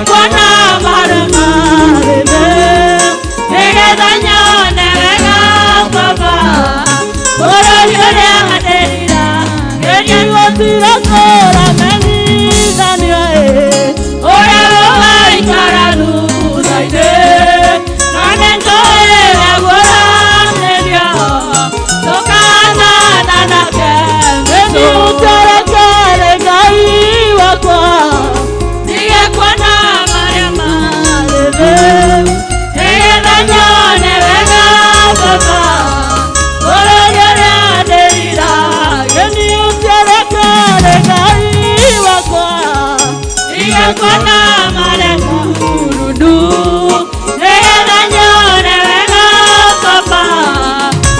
kuona marĩa marĩ thĩ, nĩgetha nyone wega Baba, bũrũri ũrĩa ndĩriragĩria. Gũtirĩ kũramenyithanio ĩ, ũrĩa ũgaikara thutha-inĩ, na nĩnjũĩ we guũranĩrio, tũkaonana nake Jesũ. Ũterekere Ngai wakwa, ndige kuona marĩa marĩ thĩ, nĩgetha nyone wega Baba, bũrũri ũrĩa ndĩriragĩria. Ũterekere Ngai wakwa, ndige kuona marĩa ndundu, nĩgetha nyone wega Baba,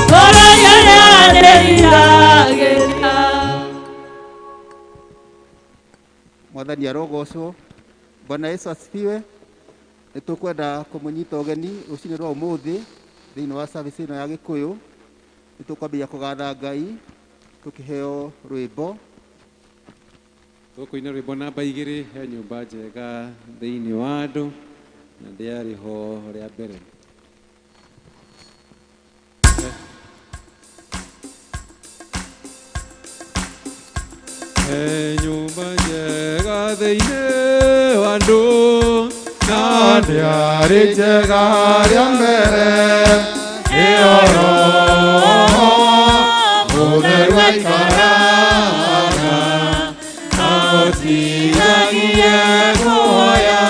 bũrũri ũrĩa ndĩriragĩria. Mwathani arogocwo. Bwana Yesu asifiwe. Nĩ tũkwenda kũmũnyita ũgeni rũcinĩ rwa ũmũthĩ thĩinĩ wa service ĩno ya Gĩkũyũ. Nĩ tũkwambia kũgatha Ngai tũkĩheo rwĩmbo. Tũkũina rwĩmbo namba 2, he nyũmba njega thĩinĩ wa andũ na ndĩarĩ ho rĩa mbere. He nyũmba njega thĩinĩ wa andũ na ndĩarĩ njega rĩa mbere, ĩyo Roho Mũtheru aikaraga, na gũtigagie kũhoya,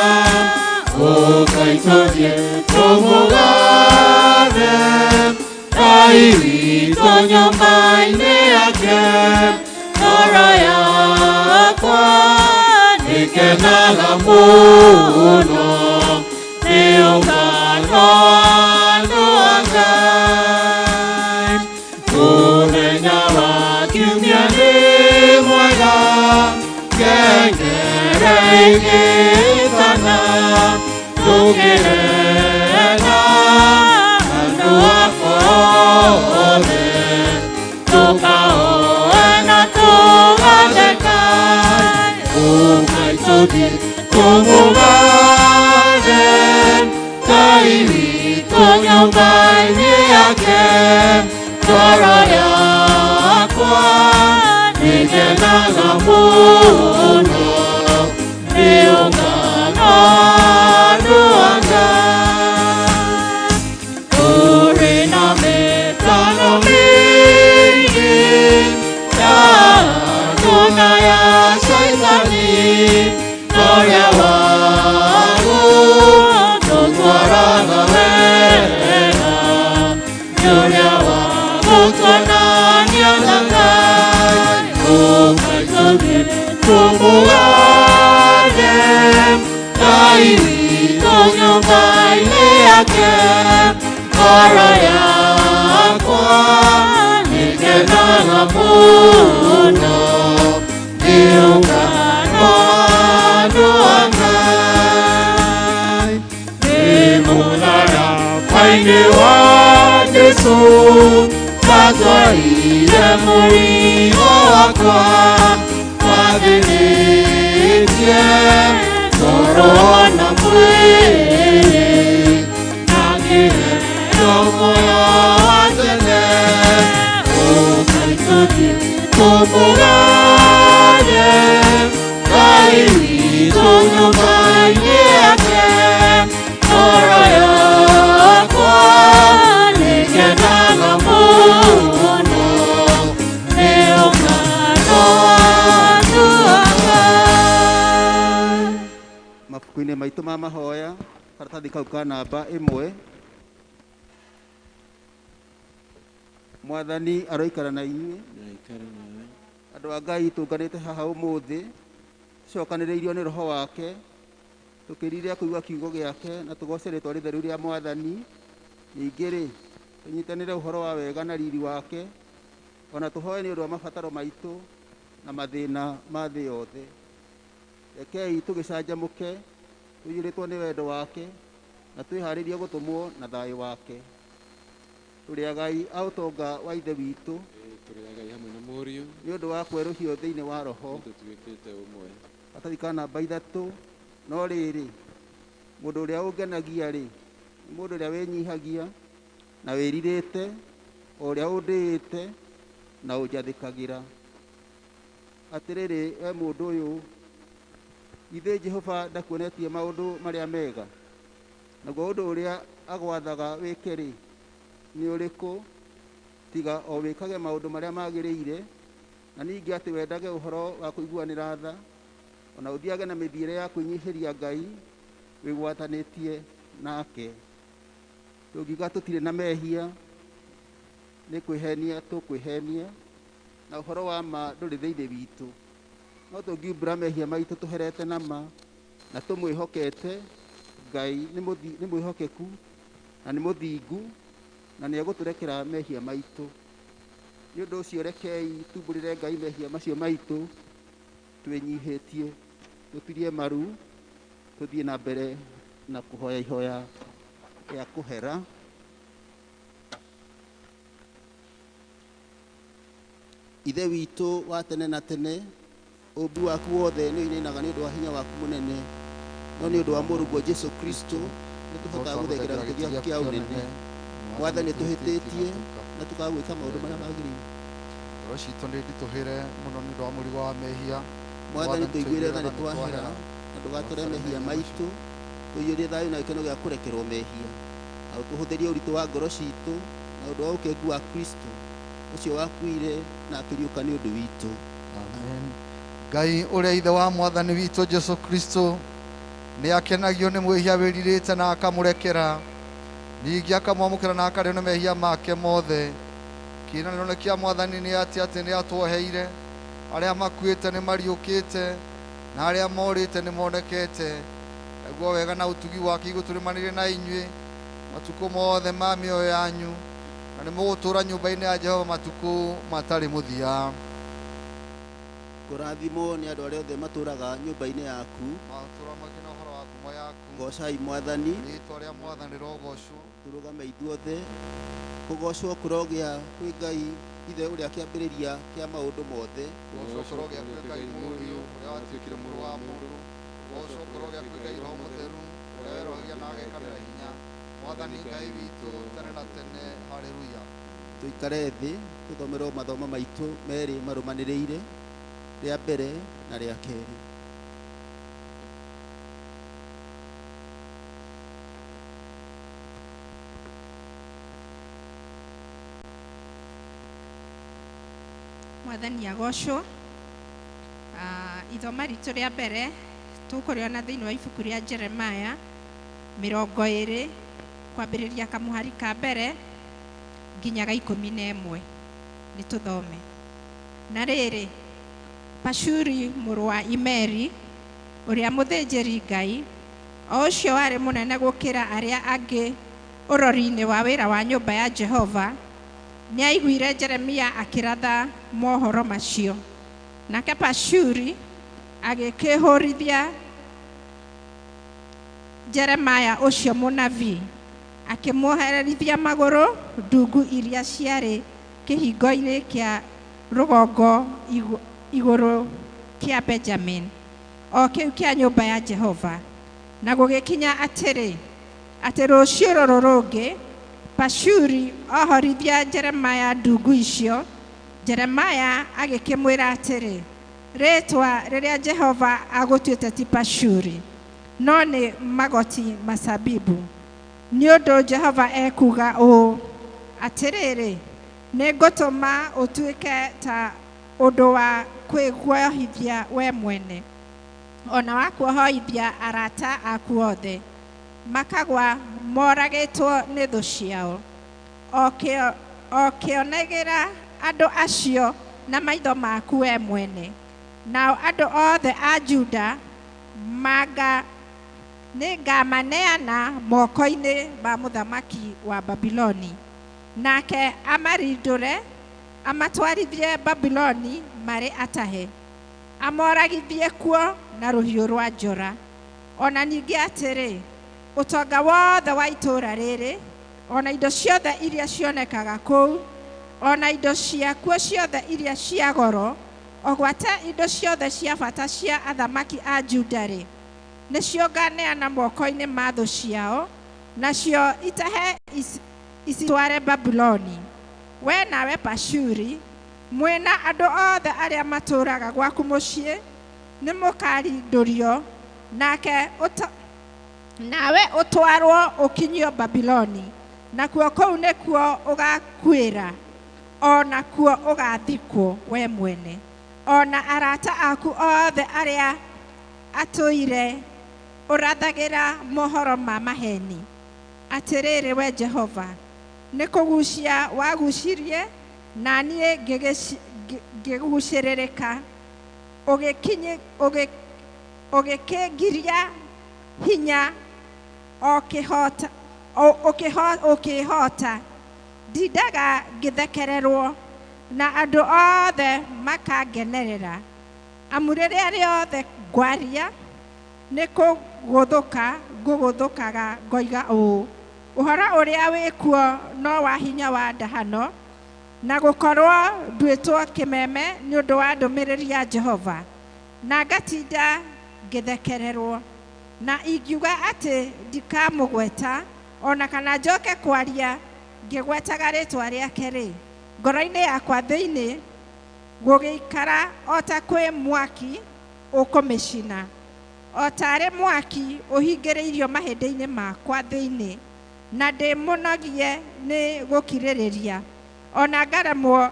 ũkai tũthiĩ tũmũgathe Ngai witũ nyũmba-inĩ yake. Ngoro yakwa nĩkenaga mũno nĩ ũngano wa andũ a Ngai. Mũthenya wa kiumia nĩ mwega, ngengere ĩgĩtana, tũkĩre na andũ akwa othe, tũkahoe na tũgatheka, ũkai tũthiĩ tũmũgathe Ngai witũ nyũmba-inĩ yake. Ngoro yakwa nĩkenaga mũno nĩ ũngano wa andũ a Ngai. Kũrĩ na mĩtano mĩingĩ ya andũ na ya Caitani, ũrĩa wagũtũtwaraga wega nĩ ũrĩa wagũtuonania na Ngai. Ũkai tũthiĩ tũmũgathe Ngai witũ nyũmba-inĩ yake. Ngoro yakwa nĩkenaga mũno nĩ ũngano wa andũ a Ngai. Nĩ mũtharaba-inĩ wa Jesũ ndatwarire mũrigo wakwa, wathĩnĩtie ngoro na mwĩrĩ, na ngĩheo muoyo wa tene. Ũkai tũthiĩ tũmũgathe Ngai witũ nyũmba-inĩ yake. Ngoro yakwa nĩkenaga mũno nĩ ũngano wa andũ a Ngai. Mabuku-inĩ maitũ ma mahoya, karatathi kau ka namba 1. Mwathani aroikara na inyuĩ. Na aikare nawe. Andũ a Ngai tũnganĩte haha ũmũthĩ, tũcokanĩrĩirio nĩ Roho wake, tũkĩrire kũigua kiugo gĩake na tũgoce rĩtwa rĩtheru rĩa Mwathani. Ningĩ rĩ, tũnyitanĩre ũhoro wa wega na riri wake, ona tũhoe nĩ ũndũ wa mabataro maitũ na mathĩna ma thĩ yothe. Rekei tũgĩcanjamũke, tũiyũrĩtwo nĩ wendo wake, na twĩharĩrie gũtũmwo na thayũ wake. Tũrĩ agai a ũtonga wa Ithe witũ, Tũrĩ agai hamwe na Mũriũ, nĩ ũndũ wa kwerũhio thĩinĩ wa Roho. Nĩ tũtuĩkĩte ũmwe. Karatathi ka namba 3 No rĩrĩ, mũndũ ũrĩa ũngenagia rĩ, nĩ mũndũ ũrĩa wĩnyihagia na wĩrirĩte, o ũrĩa ũndĩĩte na ũnjathĩkagĩra. Atĩrĩrĩ, we mũndũ ũyũ, githĩ Jehova ndakuonetie maũndũ marĩa mega? Naguo ũndũ ũrĩa agwathaga wĩke rĩ, nĩ ũrĩkũ, tiga o wĩkage maũndũ marĩa magĩrĩire, na ningĩ atĩ wendage ũhoro wa kũiguanĩra tha, ona ũthiage na mĩthiĩre ya kwĩnyihĩria Ngai wĩgwatanĩtie nake. Tũngiuga tũtirĩ na mehia, nĩ kwĩhenia tũkwĩhenia, na ũhoro wa ma ndũrĩ thĩinĩ witũ. No tũngiumbũra mehia maitũ tũherete na ma, na tũmwĩhokete Ngai nĩ mwĩhokeku na nĩ mũthingu, na nĩ egũtũrekera mehia maitũ. Nĩ ũndũ ũcio rekei tumbũrĩre Ngai mehia macio maitũ twĩnyihĩtie, tũturie maru, tũthiĩ na mbere na kũhoya ihoya rĩa kũhera. Ithe witũ wa tene na tene, ũũmbi waku wothe nĩ ũinainaga nĩ ũndũ wa hinya waku mũnene, no nĩ ũndũ wa mũrũguo Jesu Kristo nĩ tũhotaga gũthengera gĩtĩ gĩaku kĩa ũnene. Mwathani, tũhĩtĩtie na tũkaga gwĩka maũndũ marĩa magĩrĩire. Ngoro citũ nĩ nditũhĩre mũno nĩ ũndũ wa mũrigo wa mehia. Mwathani, tũiguĩre tha nĩ twahera, na ndũgatũre mehia maitũ, tũiyũrie thayũ na gĩkeno gĩa kũrekerwo mehia, na ũtũhũthĩrie ũritũ wa ngoro citũ na ũndũ wa ũkengu wa Kristo ũcio wakuire na akĩriũka nĩ ũndũ witũ. Amen. Ngai ũrĩa ithe wa mwathani witũ Jesu Kristo nĩ akenagio nĩ mwĩhia wĩrirĩte na akamũrekera, ningĩ akamwamũkĩra na akarĩo nĩ mehia make mothe. Kĩĩranĩro nĩ kĩa mwathani nĩ atĩ atĩ nĩ atwoheire, arĩa makuĩte nĩ mariũkĩte, na arĩa morĩte nĩ monekete. Naguo wega na ũtugi wake igũtũrĩmanĩire na inyuĩ matukũ mothe ma mĩoyo yanyu, na nĩ mũgũtũũra nyũmba-inĩ ya Jehova matukũ matarĩ mũthia. Kũrathimwo nĩ andũ arĩa othe matũũraga nyũmba-inĩ yaku. Matũũra makena ũhoro wa ngumo yaku. Goocai Mwathani. Rĩĩtwa rĩa Mwathani rĩrogoocwo. Tũrũgame ithuothe. Kũgoocwo kũrogĩa kwĩ Ngai Ithe ũrĩa kĩambĩrĩria kĩa maũndũ mothe. Kũgoocwo kũrogĩa kwĩ Ngai Mũriũ ũrĩa watuĩkire mũrũ wa mũndũ. Kũgoocwo kũrogĩa kwĩ Ngai Roho Mũtheru ũrĩa werohagia na agekanĩra hinya. Mwathani Ngai witũ tene na tene. Haleluya. Tũikare thĩ tũthomerwo mathomo maitũ merĩ marũmanĩrĩire, rĩa mbere na rĩa kerĩ. Mwathani agocwo. Ithoma ritũ rĩa mbere tũkũrĩona thĩinĩ wa ibuku rĩa Jeremiah 20 kwambĩrĩria kamũhari ka mbere nginya ga 11. Nĩ tũthome. Na rĩrĩ, Pashuri mũrũ wa Imeri ũrĩa mũthĩnjĩri Ngai, o ũcio warĩ mũnene gũkĩra arĩa angĩ ũrori-inĩ wa wĩra wa nyũmba ya Jehova, nĩ aiguire Jeremia akĩratha mohoro macio. Nake Pashuri agĩkĩhũrithia Jeremia ũcio mũnabii, akĩmwohererithia magũrũ ndungu iria ciarĩ kĩhingo-inĩ kĩa rũgongo igũrũ kĩa Benjamin, o kĩu kĩa nyũmba ya Jehova. Na gũgĩkinya atĩrĩ, atĩ rũciũ rũrũ rũngĩ Pashuri ohorithia Jeremia ndungu icio, Jeremia agĩkĩmwĩra atĩrĩ, rĩĩtwa rĩrĩa Jehova agũtuĩte ti Pashuri, no nĩ magoti macabibu. Nĩ ũndũ Jehova ekuuga ũũ, atĩrĩrĩ, nĩngũtũma ũtuĩke ta ũndũ wa kwĩguoyohithia we mwene, ona wa kuohoithia arata aku othe, makagwa moragĩtwo nĩ thũ ciao. Okĩonagĩra andũ acio na maitho maku we mwene. Nao andũ othe a Juda manga nĩngamaneana moko-inĩ ma mũthamaki wa Babiloni, nake amarindũre amatwarithie Babiloni marĩ atahe, amoragithie kuo na rũhiũ rwa njora. Ona ningĩ atĩrĩ, ũtonga wothe wa itũũra rĩrĩ, ona indo ciothe iria cionekaga kũu, ona indo ciakuo ciothe iria cia goro, o gwata indo ciothe cia bata cia athamaki a Juda rĩ, Nĩcio nganeana moko-inĩ ma thũ ciao, nacio itahe icitware Babuloni. We nawe Pashuri, mwĩna andũ othe arĩa matũũraga gwaku mũciĩ, nĩmũkarindũrio, nake nawe ũtwarwo ũkinyio Babiloni, nakuo kũu nĩkuo ũgakuĩra, o nakuo ũgathikwo we mwene, o na arata aku othe arĩa atũire ũrathagĩra mohoro ma maheni. Atĩrĩrĩ we Jehova, nĩ kũgucia wagucirie, na niĩ ngĩgucĩrĩrĩka, ũgĩkĩngiria hinya, ũkĩhota. Ndindaga ngĩthekererwo, na andũ othe makangenerera. Amu rĩrĩa rĩothe ngwaria, nĩ kũgũthũka ngũgũthũkaga ngoiga ũũ, ũhoro ũrĩa wĩkuo no wa hinya wa ndahano, na gũkorwo nduĩtwo kĩmeme nĩ ũndũ wa ndũmĩrĩri ya Jehova, na ngatinda ngĩthekererwo. Na ingiuga atĩ ndikamũgweta, ona kana njoke kwaria ngĩgwetaga rĩtwa rĩake-rĩ, ngoro-inĩ yakwa thĩinĩ gũgĩikara o ta kwĩ mwaki ũkũmĩcina, o taarĩ mwaki ũhingĩrĩirio mahĩndĩ-inĩ makwa thĩinĩ, na ndĩmũnogie nĩ gũkirĩrĩria, ona ngaremwo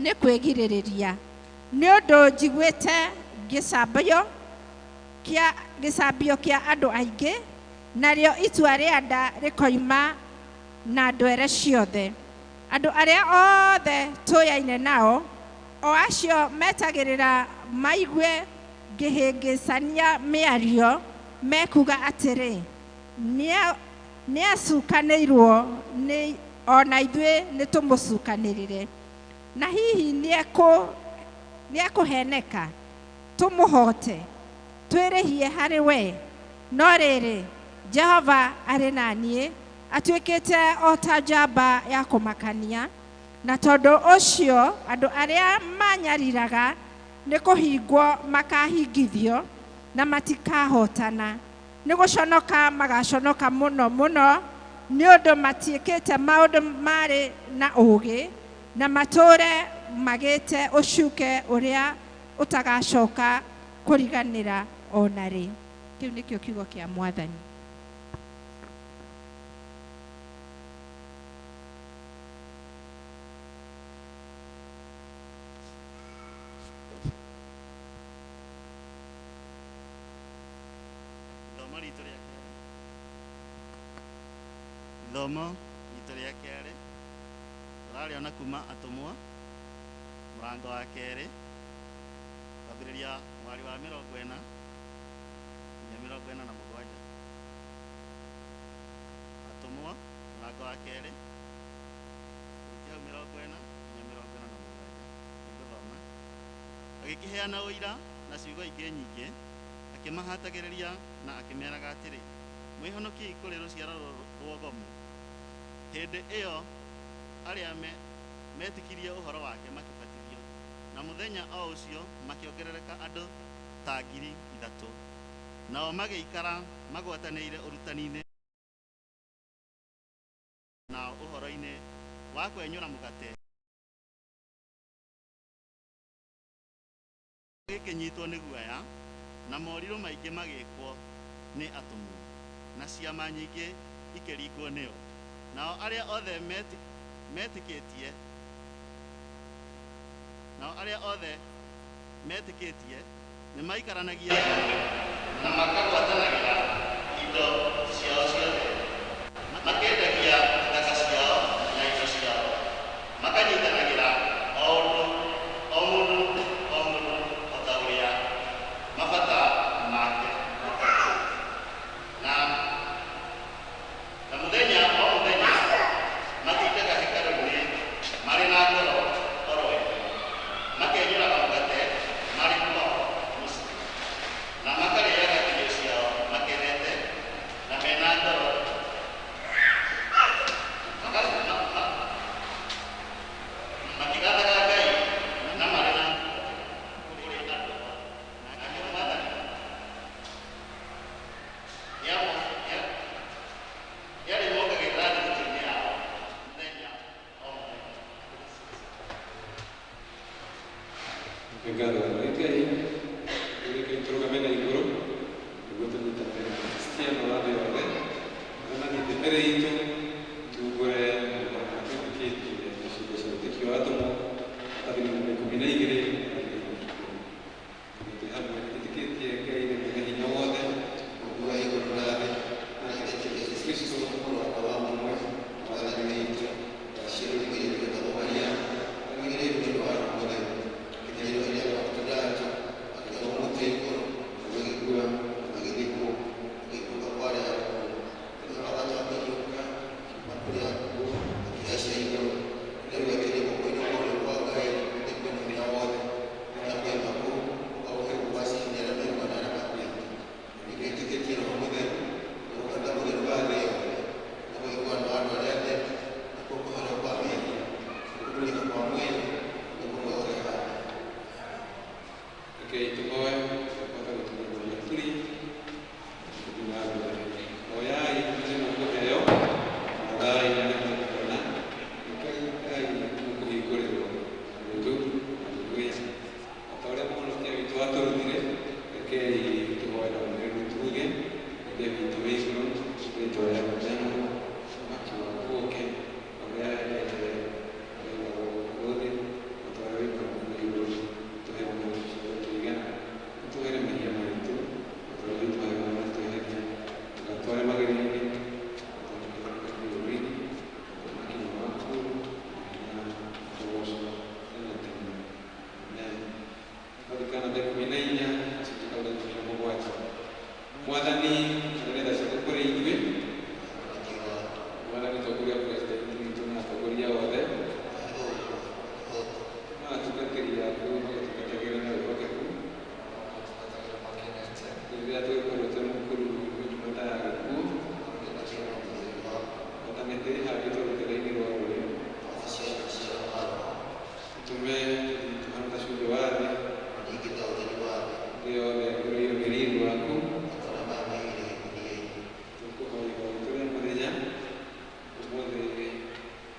nĩ kwĩgirĩrĩria. Nĩ ũndũ njiguĩte gĩcambio kĩa andũ aingĩ, narĩo itua rĩa nda rĩkoima na ndwere ciothe. Andũ arĩa othe tũyaine nao, o acio metagĩrĩra maigue ngĩhĩngĩcania mĩario, mekuga atĩrĩ, nĩacukanĩirwo nĩ ona ithuĩ nĩtũmũcukanĩrĩre. Na hihi nĩekũheneka tũmũhote, twĩrĩhie harĩ we. No rĩrĩ, Jehova arĩ na niĩ, atuĩkĩte o ta njamba ya kũmakania, na tondũ ũcio andũ arĩa manyariraga nĩ kũhingwo makahingithio, na matikahotana. Nĩ gũconoka magaconoka mũno mũno, nĩ ũndũ matiĩkĩte maũndũ marĩ na ũũgĩ, na matũũre magĩte ũcuke ũrĩa ũtagacoka kũriganĩra ona rĩ. Kĩu nĩkĩo kiugo kĩa Mwathani. Ithomo ritũ rĩa kerĩ tũrarĩona kuma Atũmwo mũrango wa kerĩ kwambĩrĩria mwari wa 40 nginya 47. Atũmwo mũrango wa kerĩ kurutia hau 40 nginya 47. Nĩngũthoma. Agĩkĩheana ũira na ciugo ingĩ nyingĩ, akĩmahatagĩrĩria na akĩmeraga atĩrĩ, mwĩhonokiei kũrĩ rũciaro rwogomu. Hĩndĩ ĩyo arĩa metĩkirie ũhoro wake makĩbatithio, na mũthenya o ũcio makĩongerereka andũ ta 3,000. Nao magĩikara magwatanĩire ũrutani-inĩ na ũhoro-inĩ wa kwenyũra mũgate, gĩkĩnyitwo nĩ guoya, na morirũ maingĩ magĩkwo nĩ atũmwo, na ciama nyingĩ ikĩringwo nĩo. Nao arĩa othe metĩkĩtie, nao arĩa othe metĩkĩtie nĩmaikaranagia na makagwatanagĩra indo ciao ciothe, makendagia ithaka ciao na indo ciao, makanyiitanagĩra o mũndũ o mũndũ o ta ũrĩa mabata make matariĩ. Na mũthenya o mũthenya matindaga hekarũ-inĩ marĩ na ngoro oro ĩmwe, makenyũraga mũgate marĩ kwao mũciĩ, na makarĩaga irio ciao Akristiano a thĩ yothe arĩa mathiĩte mbere itũ tumbũre twĩtĩkĩtie na ciugo cia wĩtĩkio wa atũmwo Maratathi namba 12 twĩ hamwe twĩtĩkĩtie Ngai nĩ mwene hinya wothe Mũũmbi wa igũrũ na thĩ nake Jesũ Kristo mũrũ wa mũmwe Mwathani witũ waciarirwo mũirĩtu wetagwo Maria agereirio nĩ ũndũ wa Roho Mũtheru akĩnyarirwo hĩndĩ ya Pilato akĩohwo mũtĩ igũrũ agĩkua agĩthikwo agĩikũrũka kwa arĩa akuũ mũthenya wa gatatũ akĩriũka akiuma kũrĩ akuũ akĩhaica igũrũ rĩu aikarĩte guoko-inĩ kwa ũrĩo kwa Ngai Ithe mwene hinya wothe na akoima kũu agoke gũgaciirithia arĩa me muoyo na arĩa makuĩte. Nĩndĩtĩkĩtie Roho Mũtheru naguo kanitha mũtheru wa thĩ yothe na ũiguano wa andũ arĩa atheru nakuo kũherwo kwa mehia nakuo kũriũka kwa mwĩrĩ naguo muoyo ũrĩa Rekei tũhoe tũkahota gũtũrũria tũri tũthiĩ na mbere. Hoyai nĩ mũkũheo, mathaai nĩ mũkuona, ĩkai Ngai mũkũhingũrĩrwo. Haleluya. O ta ũrĩa Mũhonokia witũ atũrutire, rekei tũhoe na ũmĩrĩru tuuge, Ithe witũ wĩ igũrũ, rĩĩtwa rĩaku rĩamũrwo, ũthamaki waku ũũke, ũrĩa wendete wĩkagwo gũkũ thĩ o ta ũrĩa wĩkagwo kũu igũrũ. Tũhe ũmũthĩ ũcio ũtũigana, ũtuohere mehia maitũ o ta ũrĩa ithuĩ tũheaga arĩa matwĩhagia. Ndũgatware magerio-inĩ, ũtũhonokie ũũru-inĩ. Ũthamaki nĩ waku, na hinya na ũgoco tene na tene. Amen. Twaririkana namba 14 gacunjĩ kau ga 17. Mwathani arĩ tha ciaku kũrĩ ithuĩ. Mwathani tongoria president witũ na atongoria othe na atungatĩri aku magũtungatagĩra na wĩhokeku rĩrĩa tũgĩkorwo twĩ mũkuru mĩnyumo ta ya gĩkuũ o ta mĩtĩ ĩhandĩtwo rũtere-inĩ rwa rũũĩ tũtũme tũthiĩ tũhana ta cumbĩ wa thĩ thĩ yothe ĩiyũrĩirwo nĩ riri waku. Tũkũhoya ihoya ritũ rĩa mũthenya ũmũthĩ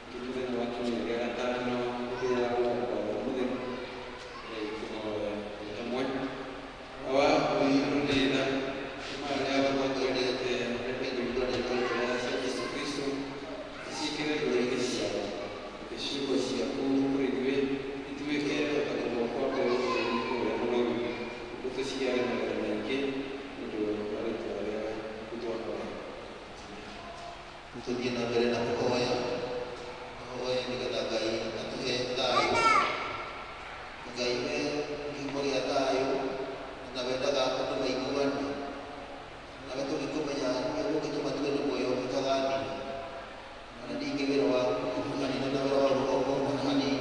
nĩ mũthenya wa kiumia gĩa gatano hĩndĩ ya gũka kwa Roho Mũtheru. Tũhoya twĩ hamwe. Awa wĩ igũrũ nĩ tha tũma arĩa makwendete kũigua ndeto njega cia Jesũ Kristo ciingĩre ngoro-inĩ ciao. Reke ciugo ciaku kũrĩ ithuĩ ituĩke o ta kũgũa kwa mbeũ bũrũri ũrĩa mũnoru, nĩguo tũciare magetha maingĩ nĩ ũndũ wa rĩĩtwa rĩaku twahoya. Tũthiĩ na mbere na kũhoya tũhoe nĩgetha Ngai atũhe thayũ. Ngai we kĩhumo gĩa thayũ na wendaga andũ maiguane, nawe tũngĩkũmenya nĩwe ũngĩtũma tuge nĩ muoyo ũtagathira. Ona ningĩ wĩra waku ũhanine na wĩra wa rũgongo ona hanini.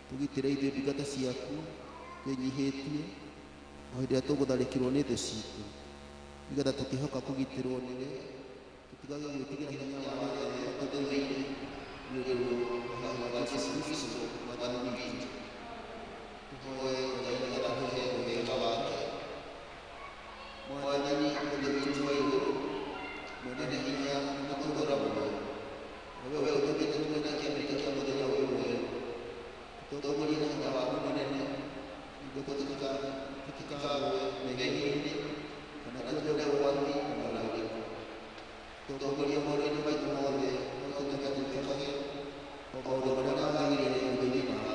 Tũgitĩre ithuĩ ndungata ciaku twĩnyihĩtie o hĩndĩ ĩrĩa tũgũtharĩkĩrwo nĩ thũ citũ, nĩgetha tũkĩhoka kũgitĩrwo nĩwe tũtigage gwĩtigĩra hinya wa arĩa matũthũire nĩ ũndũ wa Jesũ Kristo Mwathani witũ. Tũhoe Ngai nĩgetha atũhe wega wake. Mwathani Ithe witũ wa igũrũ, mwene hinya na tũgũra mũno, wewe ũtũmĩte tuone kĩambĩrĩria kĩa mũthenya ũyũ mwerũ, tũtongorie na hinya waku mũnene nĩguo tũtikagwe mehia-inĩ kana tuone ũgwati ona ũrĩkũ. Tũtongorie maũndũ-inĩ maitũ mothe na ũtũme twĩkage o maũndũ marĩa magĩrĩire maitho-inĩ maku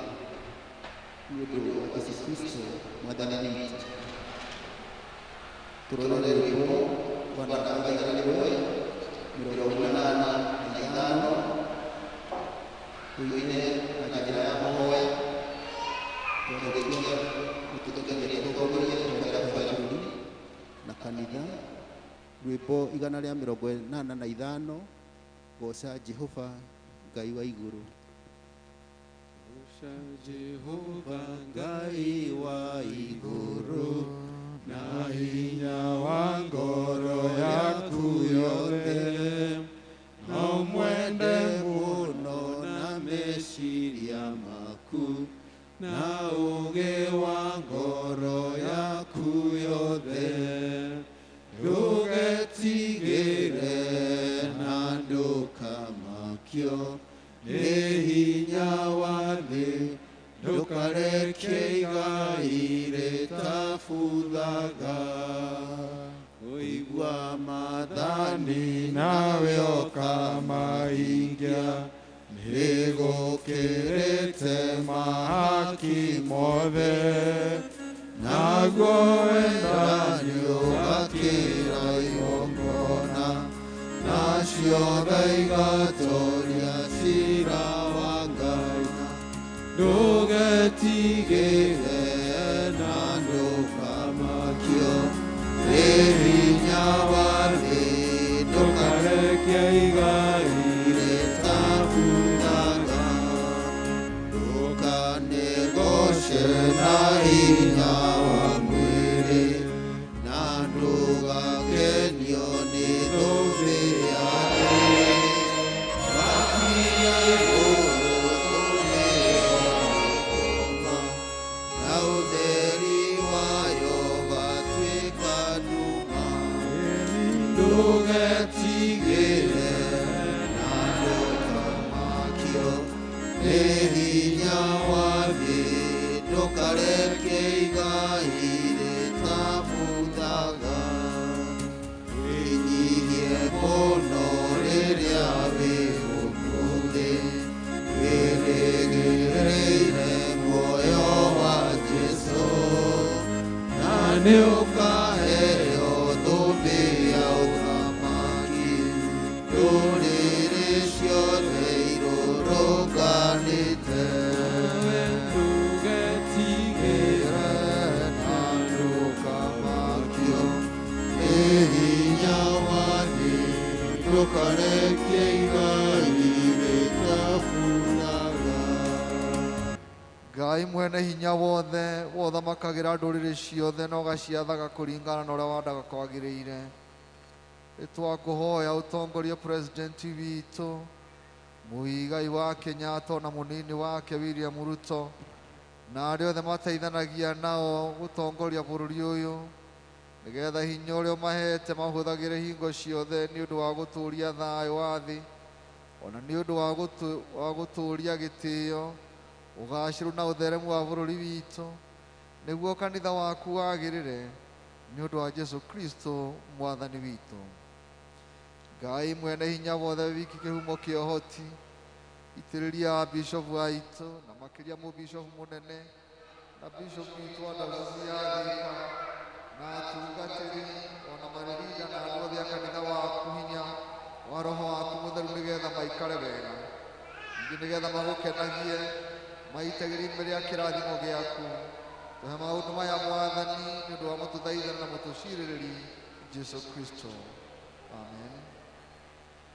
nĩ ũndũ wa Jesũ Kristo Mwathani witũ. Tũrore rwĩmbo rwa namba 185 tũine na njĩra ya mahoya twarĩkia gũtũtongoria tũtongorie tũhoera kũhoera bũrũri na kanitha. Rwĩmbo 185 goca Jehova Ngai wa igũrũ. Goca Jehova Ngai wa igũrũ na hinya wa ngoro yaku yothe, na ũmwende mũno na meciria maku na ũũgĩ wa ngoro yaku yothe. Ndũgetigĩre na ndũkamakio nĩ hinya wa thĩ, ndũkareke igai rĩtabuthaga. Kũigua wendani nawe ũkamahingia nĩgũkĩrĩte mahaki mothe naguo wendani ũgakĩra igongona nacio tha igatoria cira wa Ngai ndũgetigĩre na ndũkamakio nĩ hinya wa thĩ ndũkareke igai rĩtabuthaga ndũkanegooce na hinya wa mwĩrĩ na ndũgakenio nĩ thũmbĩ ya thĩ wakinya igũrũ tũmĩona na ũtheri wayo ũgatuĩka nduma ndũgetigĩre na ndũkamakio nĩ hinya wa thĩ ndũkareke igai rĩtabuthaga wĩnyihie mũno rĩrĩa wĩ gũkũ thĩ wĩrĩgĩrĩire muoyo wa Jesũ na nĩ ũkaheo thũmbĩ ya ũthamaki ndũrĩrĩ ciothe irũrũnganĩte ndũgetigĩre na ndũkamakio nĩ hinya wa thĩ ndũkareke igai rĩtabuthaga. Ngai mwene hinya wothe wothamakagĩra ndũrĩrĩ ciothe na ũgaciathaga kũringana na ũrĩa wandaga kwagĩrĩire nĩtwakũhoya ũtongorie president witũ Muigai wa Kenyatta na mũnini wake William Ruto na arĩa othe mateithanagia nao gũtongoria bũrũri ũyũ nĩgetha hinya ũrĩa ũmahete mahũthagĩre hingo ciothe nĩ ũndũ wa gũtũũria thayũ wa thĩ ona nĩ ũndũ wa gũtũũria gĩtĩo ũgacĩru na ũtheremu wa bũrũri witũ nĩguo kanitha waku wagĩrĩre nĩ ũndũ wa Jesu Kristo mwathani witũ. Ngai mwene hinya wothe wiki kĩhumo kĩa ũhoti itĩrĩria bishofu aitũ na makĩria mũbishofu mũnene na bishofu witũ wa dayosisi ya Thika na atungatĩri ona marĩrinda na andũ othe a kanitha waku hinya wa roho waku mũtheru nĩgetha maikare wega ningĩ nĩgetha magũkenagie maitagĩrie mbere ya kĩrathimo gĩaku tũhe maũndũ maya mwathani nĩ ũndũ wa mũtũthaithana na mũtũcirĩrĩri Jesu Kristo. Amen.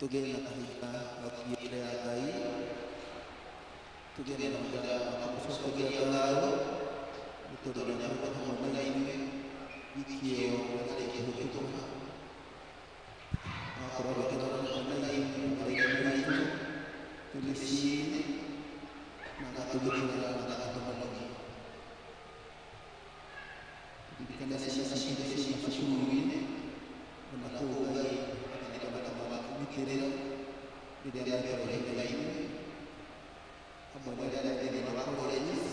Tũgĩe na kahinda ga gũthiĩ mbere ya Ngai tũgĩe na mahinda ma kũmũcokeria ngatho nĩ tondũ nĩ akoretwo hamwe na ithuĩ wiki ĩyo yarĩkia kũhĩtũka agakorwo agĩtũra hamwe na ithuĩ mathĩna maitũ twĩ mĩciĩ-inĩ na agatũgitĩra na agatũhonokia. Tũririkane ciana citũ ciĩ macukuru-inĩ ona kũu Ngai agathiĩ kũmagitĩra rĩrĩa me kũraihu na ithuĩ hamwe na arĩa me thĩinĩ wa colleges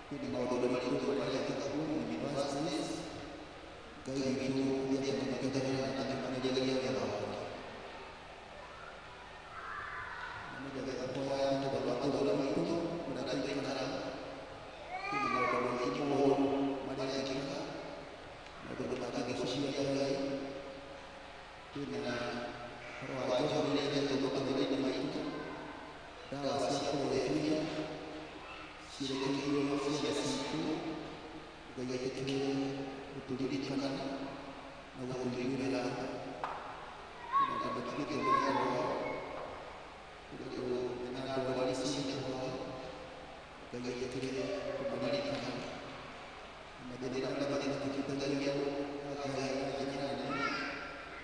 kwĩna maũndũ maritũ marekĩka kũu universities Ngai witũ athiĩ akĩmateithagĩrĩria na akĩmaneneria wĩra wake. Na nĩgetha kũhoya nĩ ũndũ wa matũũra maitũ kũrĩa tũikaraga kwĩna maũndũ maingĩ moru marekĩka maũndũ matangĩcokia Ngai kwĩna ũhoro wa njohi ĩrĩa ĩretwo makanitha-inĩ maitũ ndawa cia kũrebia ciĩrekeirio ciana citũ Ngai etĩkĩre gũtũririkana na gũtũiguĩra tha. Kwĩna andũ matigĩtwo marĩ andũ ao kũrĩ andũ mena ndwari cia kwao Ngai etĩkĩre kũmaririkana na mathĩna marĩa matũhutagia Ngai na njĩra nene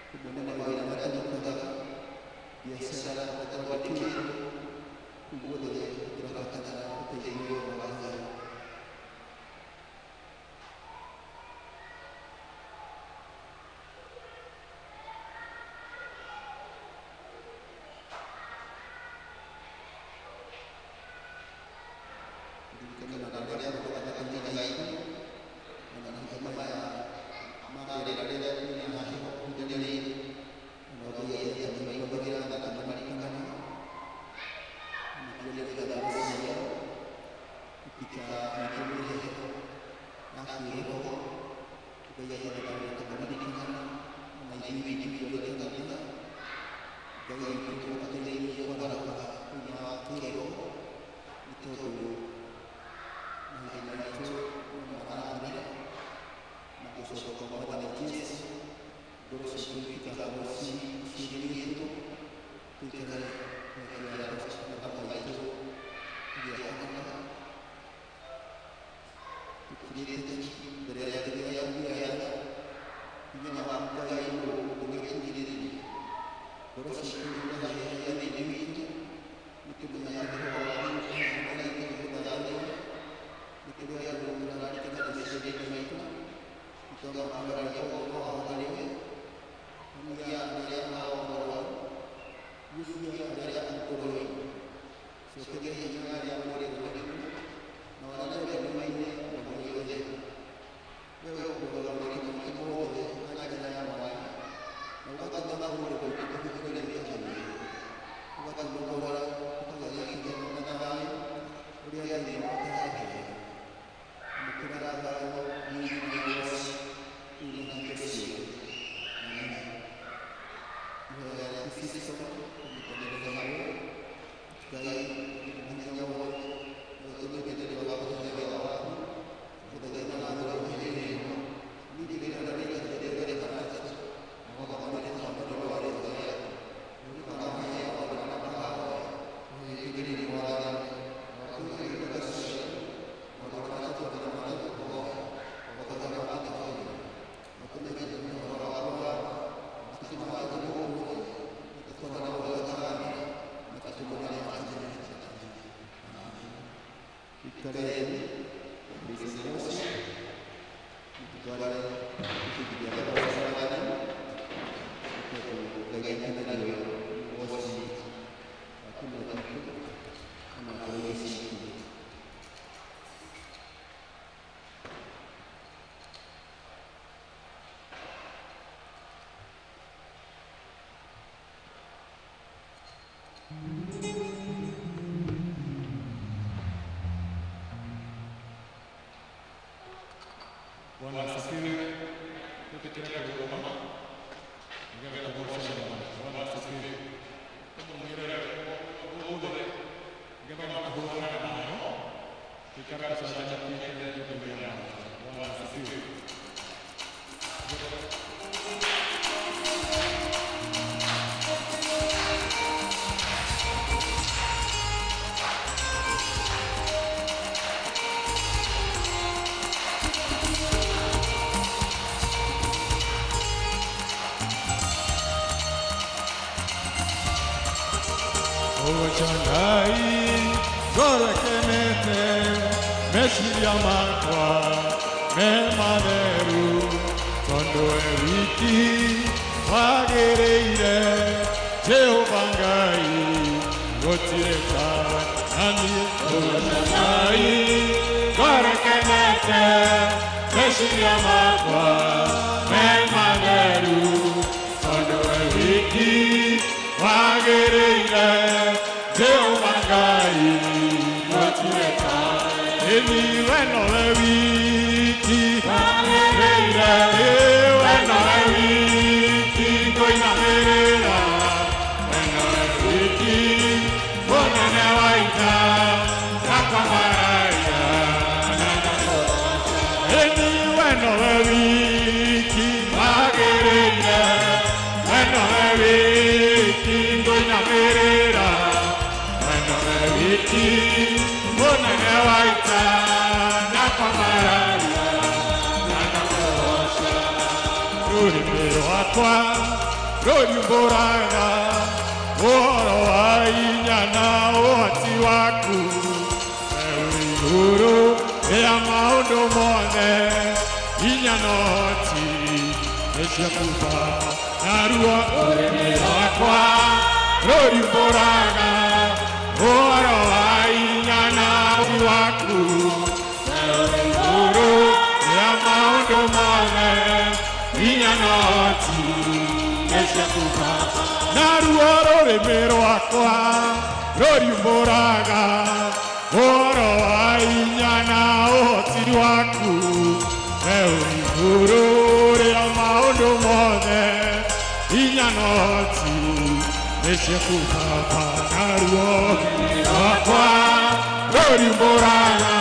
kũmwe nĩ mawĩra marĩa tũrutaga biacara twandĩkĩtwo kũu guothe tũrabatara ũteithio wa Ngai. Turirikane na andũ arĩa marũgamĩte kanitha itũ ona mahinda maya kĩroho Ngai agĩthiĩ tũkaririkana na ithuĩ ithuothe kanitha Ngai witũ ateithie kwarahũka ũgima wa kĩroho nĩ tondũ mahinda maitũ nĩ marathira na gũcoka kwa Mwathani Jesũ ngoro citũ itigakorwo ciĩrĩgĩtwo tũikare na Baba witũ tũgĩakanaga tũkirĩte mbere ya gĩtĩ gĩaku gĩa tha hinya wa Ngai ũgĩtũgirĩrĩria ngoro citũ irahĩhia thĩinĩ witũ nĩ kũmenya atĩ Roho waku nĩũgũthathaiya nĩ kũrĩ andũ tũrarikana meciria-inĩ maitũ nĩtwamambararia ũhoro wao harĩ we honia arĩa ao arwaru hiũkia arĩa akũrũ-inĩ cokeria hinya arĩa morĩtwo nĩguo na arĩa me nduma-inĩ mahonie ũtheri wewe ũkũrora moritũ maitũ mothe na njĩra ya mwanya na ũgatũma kũgũrũ gwitũ kũhingũre wĩhia ũgatũrogora ũkagĩa gĩkeno na thayũ ũrĩa thĩ ĩno ĩtangĩheo amũkĩra thayũ riri na ũgoci rĩu na hingo ciothe amen. Ihoya rĩa Kristo kũnyitanĩra hamwe Ngai hinya wothe nĩũtũmĩte wa kũhe wĩra waku gũthaitha na ngoro hĩndĩ ĩno ningĩ na rĩrĩa matatũ na hamwe nĩ wa rĩĩtwa rĩaku nĩũkamahe maũndũ marĩa makahoya ũhĩtĩkĩrĩrie Mwathani na ũtũhe indo ciaku maũndũ matatũ na matatũ kũhoya ũgatũhe matũhoya na ũtũmenye ũhoro waku wa ma na watũ gũkũ thĩ na tũkorwo ũgakamĩra matukũ marĩa makinyanĩte. Ikareni praise and worship tutware gĩbindi gĩa kũgoca Mwathani nĩ tondũ Ngai nĩakenagio nĩ ũgoci wa tũnua twitũ ona ngoro iria citũ. Bwana asifiwe. Tukitia kugoma. Ngegetha kũgoca Mwathani. Bwana asifiwe. Tũmũnyĩrĩre ũmũthĩ nĩgetha kũhũrana nayo tũikare tũcanjamũkĩte nĩ ũndũ wa Mwathani. Bwana asifiwe. Ngai ngoro ĩkenete meciria makwa me matheru tondũ we wiki wagĩrĩire Jehova Ngai gũtirĩ tawe na niĩ Goca Ngai ngoro ĩkenete meciria makwa me matheru tondũ we wiki wagĩrĩire Jehova Ngai gũtirĩ tawe ĩni we nowe wiki wagĩrĩire we nowe wiki ngũinamĩrĩra we nowe wiki mũnene wa ita na kwamaraia ĩni we nowe wiki wagĩrĩire we nowe wiki ngũinamĩrĩra we nowe wiki mũnene wa ita na kwamaraia na ngakũgoca rũrĩmĩ rwakwa rũriumbũraga ũhoro wa hinya na ũhoti waku we ũrĩ igũrũ rĩa maũndũ mothe hinya na ũhoti nĩ ciaku Baba naruo rũrĩmĩ rwakwa rũriumbũraga ũhoro wa hinya na ũhoti waku we ũrĩ igũrũ rĩa maũndũ mothe hinya na ũhoti nĩ ciaku Baba naruo rũrĩmĩ rwakwa rũriumbũraga ũhoro wa hinya na ũhoti waku we Igũrũ rĩa maũndũ mothe hinya na ũhoti nĩ ciaku Baba naruo rwakwa rũrimbũraga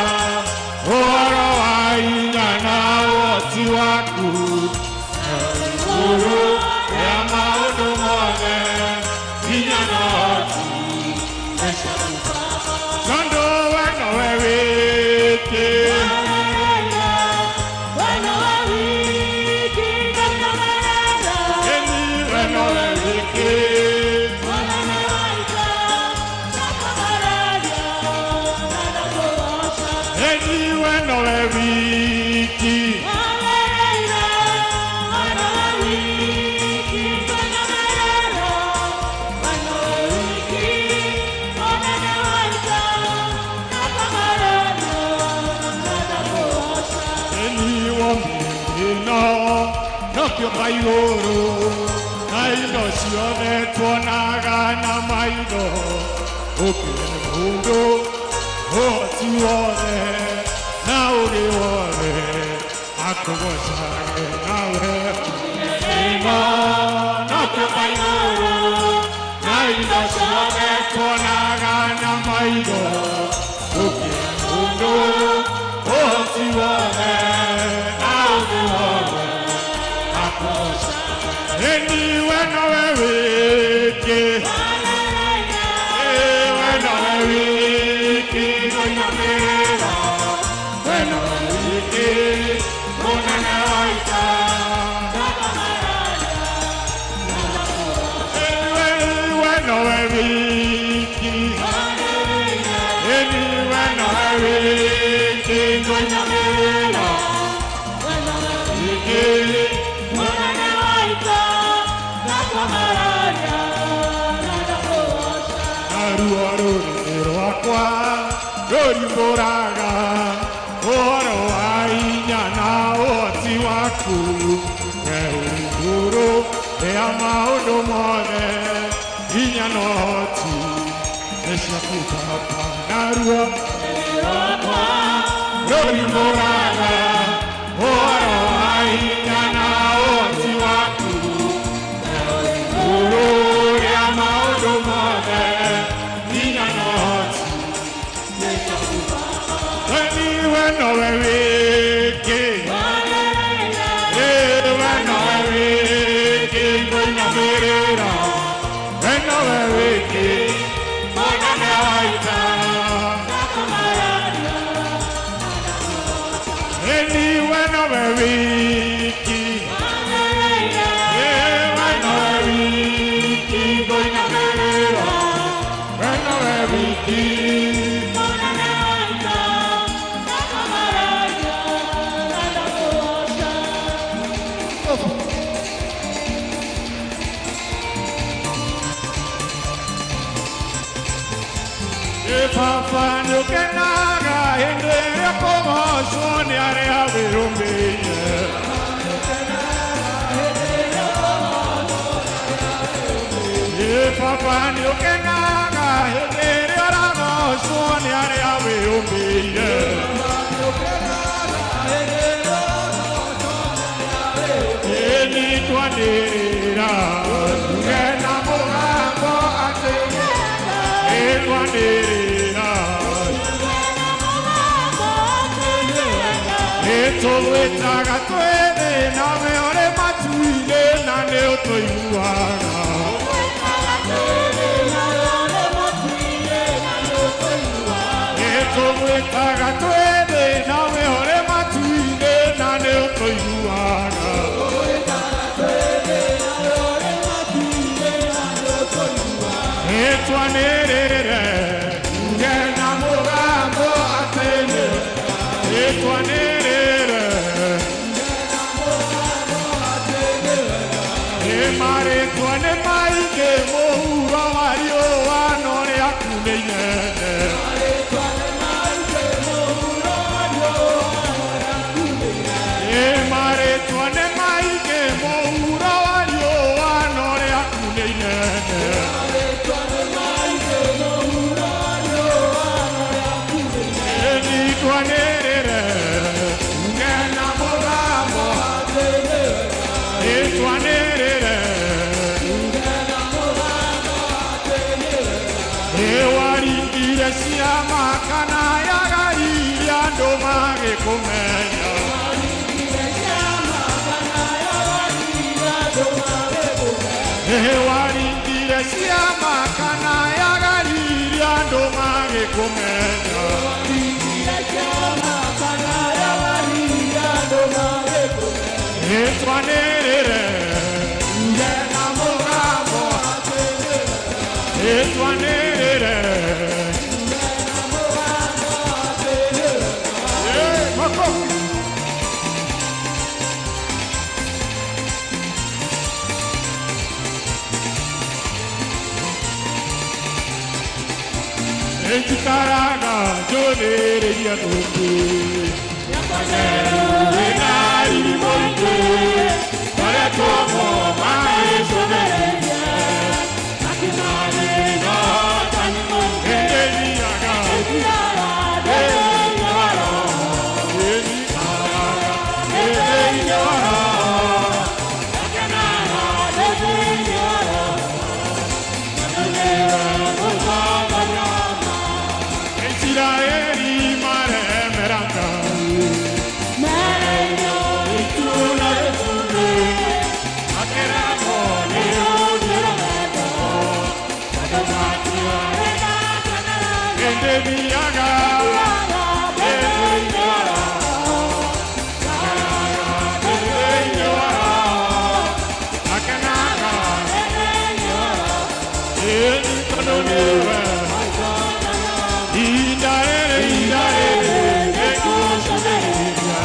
ũhoro wa hinya na ũhoti waku. Igũrũ rĩa maũndũ mothe hinya na ũhoti nĩ ciaku Baba. Tondũ we nowe wiki. Igũrũ na indo ciothe tuonaga na maitho ũkĩre mũndũ ũhoti wothe na ũgĩ wothe akũgocage nawe ĩno nokĩũmba igũrũ na indo ciothe tuonaga na maitho ũkĩre mũndũ ũhoti wothe na ũgĩ wothe. Eni wena wiki, wena wiki, wena mera, wena wiki, wena waita. Wena wiki, eni wena wiki, wena mera, wena wiki. Rwakwa rũrimbũraga ũhoro wa hinya na ũhoti waku we ũrĩ igũrũ rĩa maũndũ mothe hinya na ũhoti nĩ ciaku Baba naruo rwakwa rũrimbũraga ũhoro wa hinya na ũhoti waku we ũrĩ igũrũ rĩa maũndũ mothe hinya na ũhoti. Wena wiki, wena wiki, wena mera, wena wiki, wena waita. Eni wena wiki, wena wiki, wena mera, wena wiki. Papa nĩũkenaga hĩndĩ ĩrĩa kũgocwo nĩ arĩa wĩyũmbĩire. Papa nĩũkenaga hĩndĩ ĩrĩa ũragocwo nĩ arĩa wĩyũmbĩire. Ĩni twanĩrĩra tuge na mũgambo atĩ twanĩrĩra tũgwĩtaga twĩthĩ nawe ũrĩ matu-inĩ na nĩ ũtũiguaga. Tũgwĩtaga twĩthĩ nawe ũrĩ matu-inĩ na nĩ ũtũiguaga. Twanĩrĩre tuge na mũgambo atĩ twanĩrĩre marĩtwa nĩ maingĩ mũhuro wa riũa no rĩaku nĩ inene. Marĩtwa nĩ maingĩ mũhuro wa riũa no rĩaku nĩ inene. Twanĩrĩre tuge na mũgambo Waringire ciama kana ya Galili andũ magĩkũmenya. Waringire ciama kana ya Galili andũ magĩkũmenya. Twanĩrĩre Uge na mũgambo atĩrĩre. Twanĩrĩre Uge na mũgambo atĩrĩre. Makofi. Njikaraga njũthĩrĩria thũmbĩ wĩna riri mũingĩ arĩa tũmwo magĩcũthĩrĩria ĩndĩ thiaga thĩinĩ wa Roho. Israeli maremera Ngai ituna rĩtune akeragwo nĩ ũthĩrĩko ĩndĩ thiaga thĩinĩ wa Roho thĩinĩ wa Roho akenaga ĩni tondũ nĩwe ihinda rĩrĩ nĩngũcũthĩrĩria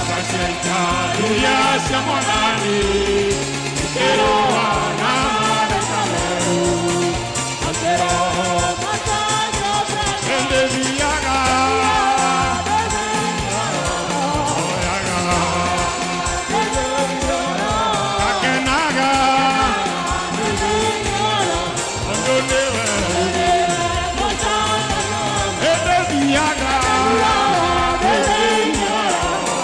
ngacenja iria cia Mwathani ikĩrũa na mareka meru ĩndĩ thiaga oyaga akenaga tondũ nĩwe ĩndĩ thiaga thĩinĩ wa Roho.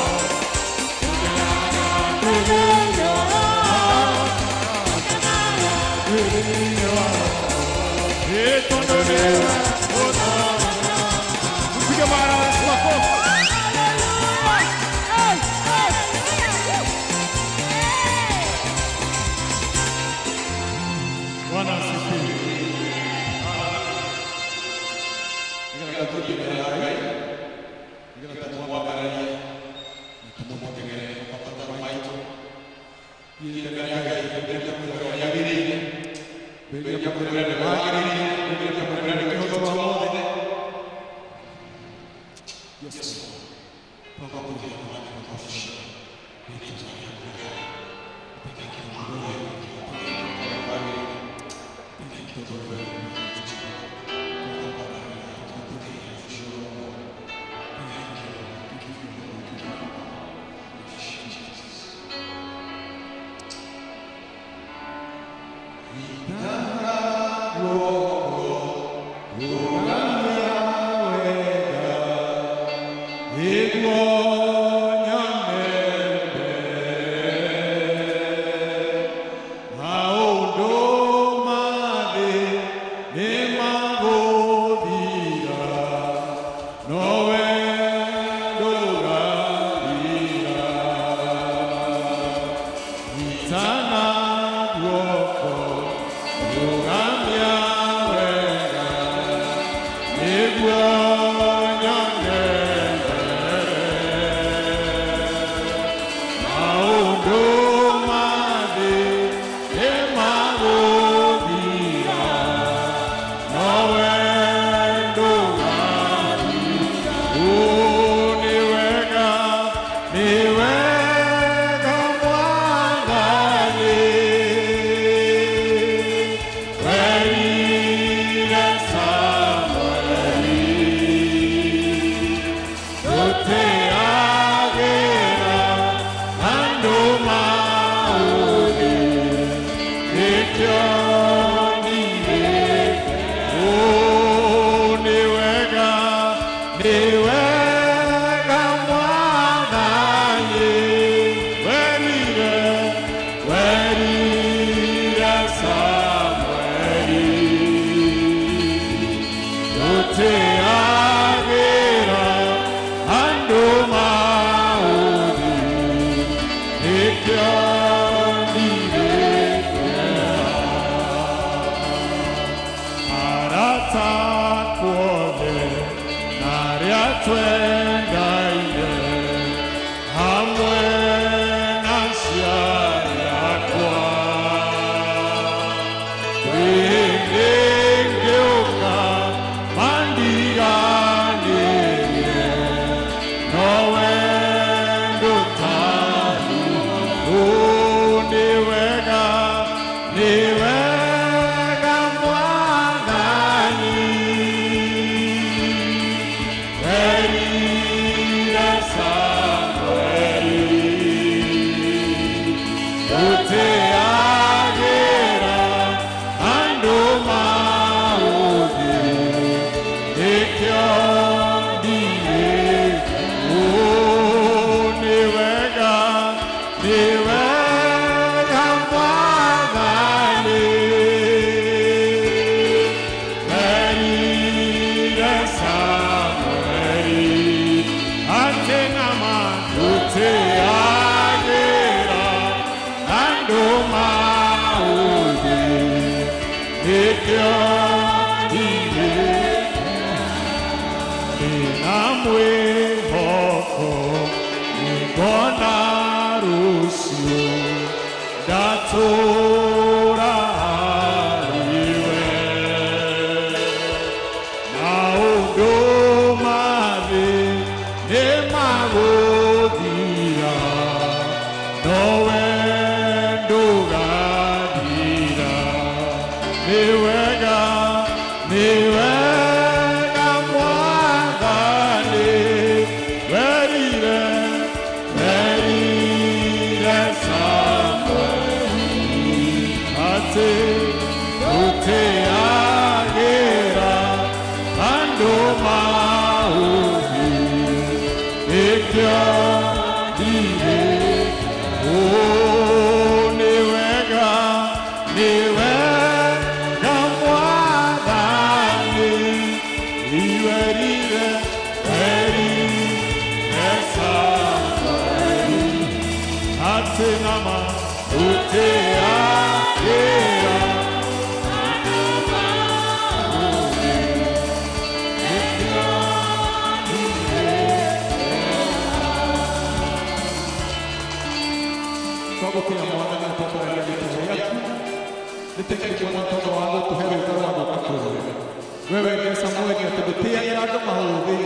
Tondũ nĩwe Mpige Bwana Yesu makofi. Bwana asifiwe. Nĩgetha tũthiĩ mbere ya Ngai, nĩgetha tũmwambararie na tũmũteng'ere mabataro maitũ. Thiĩte mbere ya Ngai mbĩrĩria kwĩra ũrĩa yagĩrĩire, mbĩrĩria kwĩra nĩwe wagĩrĩire, mbĩrĩria kwĩra nĩwe kĩhoti wa othe. Yes, Lord. Twakũhũthĩra Mwathani makofi. Rĩĩtwa rĩaku rĩtheru. Thank you, Lord. Thank you, Lord. Thank you, Lord. Andũ maũthĩ, nĩkĩo ndirĩ. twendaine hamwe na aciari akwa. Rĩngĩ ngĩũka mandiganĩrie, nowe ndũtari. Ũũ nĩ wega, nĩ wega Mwathani. Werire Samueli, gũtĩagĩra andũ maũthĩ, nĩkĩo ndiĩ. Ũũ nĩ wega, nĩ wega Mwathani. Werire Samueli, atĩ nama gũtĩagĩra andũ maũthĩ, nĩkĩo ndiĩ. Ndĩna mwĩhoko nĩngona rũciũ, ndatũũra harĩwe. Maũndũ ma thĩ nĩmagũthira, nowe ndũgathira. Nĩ wega, nĩ wega Mwathani. Werire, werire Samueli, atĩ gũtĩagĩra andũ maũthĩ, nĩkĩo ndirĩ. Ũũ nĩ wega, nĩ wega Mwathani. Iwerire, werire Samueli, atĩ nama gũtĩagĩra Twagũtĩa Mwathani na twakũragia gĩtĩo gĩaku. Nĩtĩkĩrie Mwathani tondũ wa gũtũhe rũtha rwa gũka kũrĩ we. Werire Samueli atĩ ndũtĩagĩra andũ maũthĩ,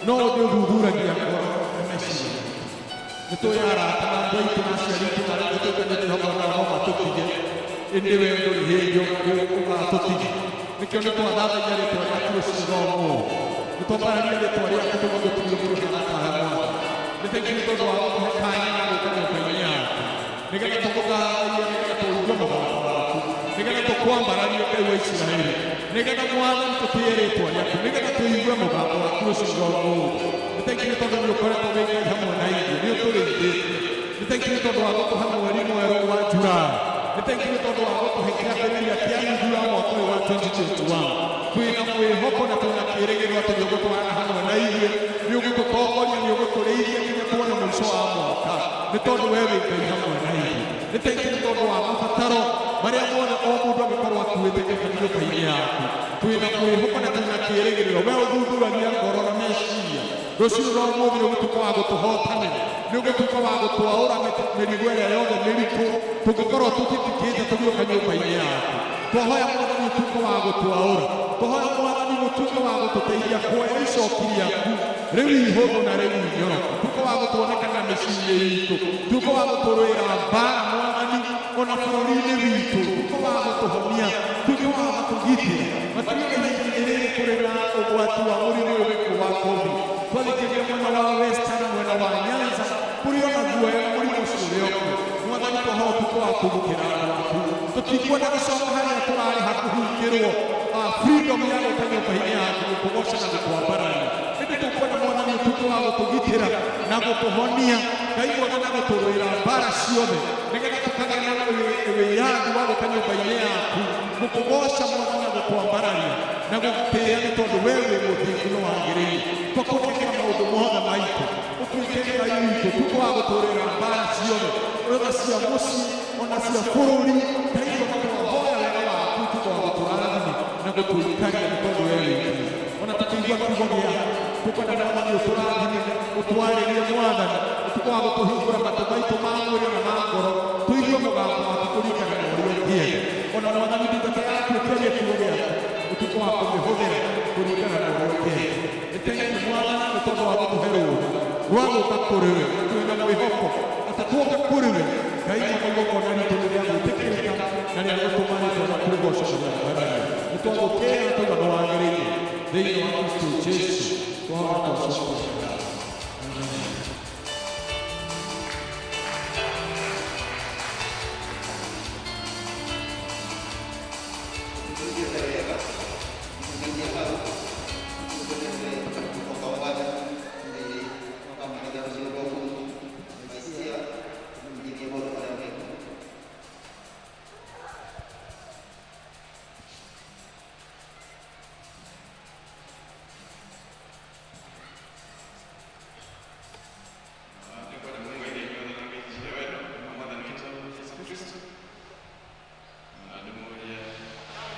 no nĩ ũthuthuragia ngoro na meciria. Nĩ tũĩ arata na andũ aitũ na aciari aitũ na arĩa tũtũkanĩte hamwe nao no matũtige, ĩndĩ we ndũrĩ hĩndĩ ũgatũtiga. Nĩkĩo nĩ twathathagia rĩtwa rĩaku rũciũ rwa ũmũthĩ. Nĩ twambaragia rĩtwa rĩaku tondũ gũtirĩ mũndũ ũhana tawe Mwathani. Nĩ thengiũ tondũ wa gũtũhe kanya ga gũka nyũmba-inĩ yaku, nĩgetha tũgũthathaie, nĩgetha tũigue mũgambo waku, nĩgetha tũkwambararie Ngai wa Isiraeli, nĩgetha Mwathani tũtĩe rĩtwa rĩaku, nĩgetha tũigue mũgambo waku rũciũ rwa ũmũthĩ. Nĩ thengiũ tondũ nĩ ũkoretwo wĩ Ngai hamwe na ithuĩ, nĩ ũtũrĩithĩtie. Nĩ thengiũ tondũ wa gũtũhe mweri mwerũ wa Julai. Nĩ thengiũ tondũ wa gũtũhe kĩambĩrĩria kĩa nuthu ya mwaka ũyũ wa 2021. Twĩna mwĩhoko na twĩna kĩĩrĩgĩrĩro atĩ nĩ ũgũtwarana hamwe na ithuĩ, nĩ ũgũtũtongoria, nĩ ũgũtũrĩithia nginya tuone mũico wa mwaka, nĩ tondũ we wĩ Ngai hamwe na ithuĩ. Nĩ thengiũ tondũ wa mabataro marĩa mothe o mũndũ angĩkorwo akuĩte gĩũka nyũmba-inĩ yaku. Twĩna mwĩhoko na twĩna kĩĩrĩgĩrĩro, we ũthuthuragia ngoro na meciria. Rũciũ rwa ũmũthĩ nĩ ũgũtuĩka wa gũtũhotanĩra, nĩ ũgũtuĩka wa gũtwaũra mĩrigo ĩrĩa yothe mĩritũ tũngĩkorwo tũtitikĩte tũgĩũka nyũmba-inĩ yaku. Twahoya Mwathani ũtuĩke wa gũtwaũra, twahoya Mwathani ũtuĩke wa gũtũteithia kuoya icoki rĩaku rĩu ihũthũ na rĩu inyoroku, tuĩke wa gũtuonekana mĩciĩ-inĩ itũ, tuĩke wa gũtũrũĩra mbara Mwathani ona bũrũri-inĩ witũ, tuĩke wa gũtũhonia, tuĩke wa gũtũgitĩra. Matukũ ihinda-inĩ rĩrĩ kũrĩ na ũgwati wa mũrimũ ũyũ wĩkuo wa COVID. Twathikĩria mwena wa Western, mwena wa Nyanza, kũrĩ ona guoya na mũrimũ ũcio ũrĩ o kuo. Mwathani twahoya ũtuĩke wa kũgitĩra andũ aku. Tũtikwenda gũcoka harĩa tũrarĩ hakuhingĩrwo freedom ya gũka nyũmba-inĩ yaku gũkũgoca na gũkwambararia, ĩndĩ tũkwenda Mwathani ũtuĩke wa gũtũgitĩra na gũtũhonia, Ngai mwega, na gũtũrũĩra mbara ciothe, nĩgetha tũkagĩa na wĩyathi wa gũka nyũmba-inĩ yaku gũkũgoca Mwathani na gũkwambararia na gũgũtĩĩa, nĩ tondũ we wĩ mũthingu na wagĩrĩire. Twakũnengera maũndũ mothe maitũ, ũtuĩke Ngai witũ, tuĩke wa gũtũrũĩra mbara ciothe, ona cia mũciĩ ona cia bũrũri. Ngai mwega, twahoya wega waku, tuĩke wa gũtũrathima na gũtũikaria, nĩ tondũ we wĩ Ngai. Ona tũkĩigua kiugo gĩaku, tũkwenda Mwathani Ũtũrathime, ũtwarĩrie Mwathani, ũtukũ wa gũtũhingũra matũ maitũ ma mwĩrĩ na ma ngoro, tũigue mũgambo waku kũringana na ũrĩa ũngĩenda. Ona Mwathani, ndungata yaku ĩkĩaria kiugo gĩaku, ũtukũ wa kũmĩhũthĩra kũringana na ũrĩa ũngĩenda. Nĩ thengiũ Mwathani nĩ tondũ wa gũtũhe rũũri rwa gũka kũrĩ we, twĩna mwĩhoko atĩ tuoka kũrĩ we, Ngai, ona igongona ritũ nĩ rĩa gwĩtĩkĩrĩka na rĩa gũtũma rĩtwa rĩaku rĩgocwo na rĩa kũharanio. Nĩ twagũkĩra tauga nĩ wagĩrĩire thĩinĩ wa Kristo Jesu twahoya twacokia ngatho. Amen.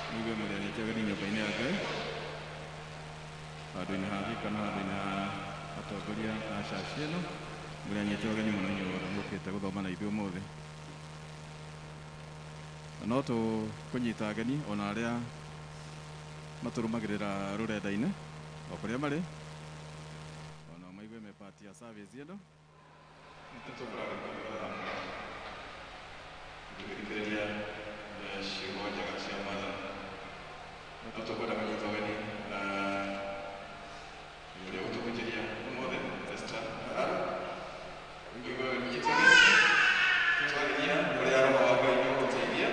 Mwigue mũrĩ ageni nyũmba-inĩ ya Ngai handũ-inĩ ha kana handũ-inĩ ha atongoria a caci ĩno. Mũrĩ anyite ũgeni mũno inyuothe mũkĩte gũthoma na ithuĩ ũmũthĩ, na no tũkũnyita ageni ona arĩa matũrũmagĩrĩra rũrenda-inĩ o kũrĩa marĩ, ona maigue me part ya service ĩno. Tũgĩthikĩrĩria ciugo njega cia Mwathani, no tũkwenda kũnyita ũgeni ũrĩa ũtũhunjĩria ũmũthĩ, Esther Kahara. Ũigue wĩnyite ũgeni, twarĩria ũrĩa Roho wa Ngai egũgũteithia.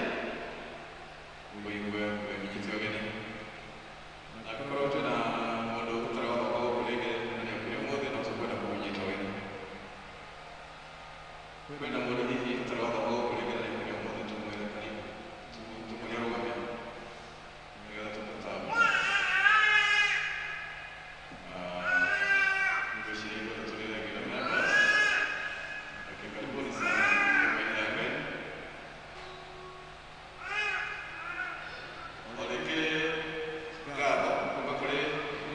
Ũigue wĩnyite ũgeni, na angĩkorwo twĩna mũndũ ũtarĩ wathoma gũkũ rĩngĩ na nĩokire ũmũthĩ, no tũkwenda kũmũnyita ũgeni. Kwĩna mũndũ hihi ũtarĩ wathoma gũkũ rĩngĩ na nĩokire ũmũthĩ, tũmwĩre karibu, tũmwĩre arũgame nĩgetha tũmũtambũre. Ngwĩciria ithuothe tũrĩ regular members. Okay, karibuni sana nyũmba-inĩ ya Ngai. O rĩngĩ ngatho kuma kũrĩ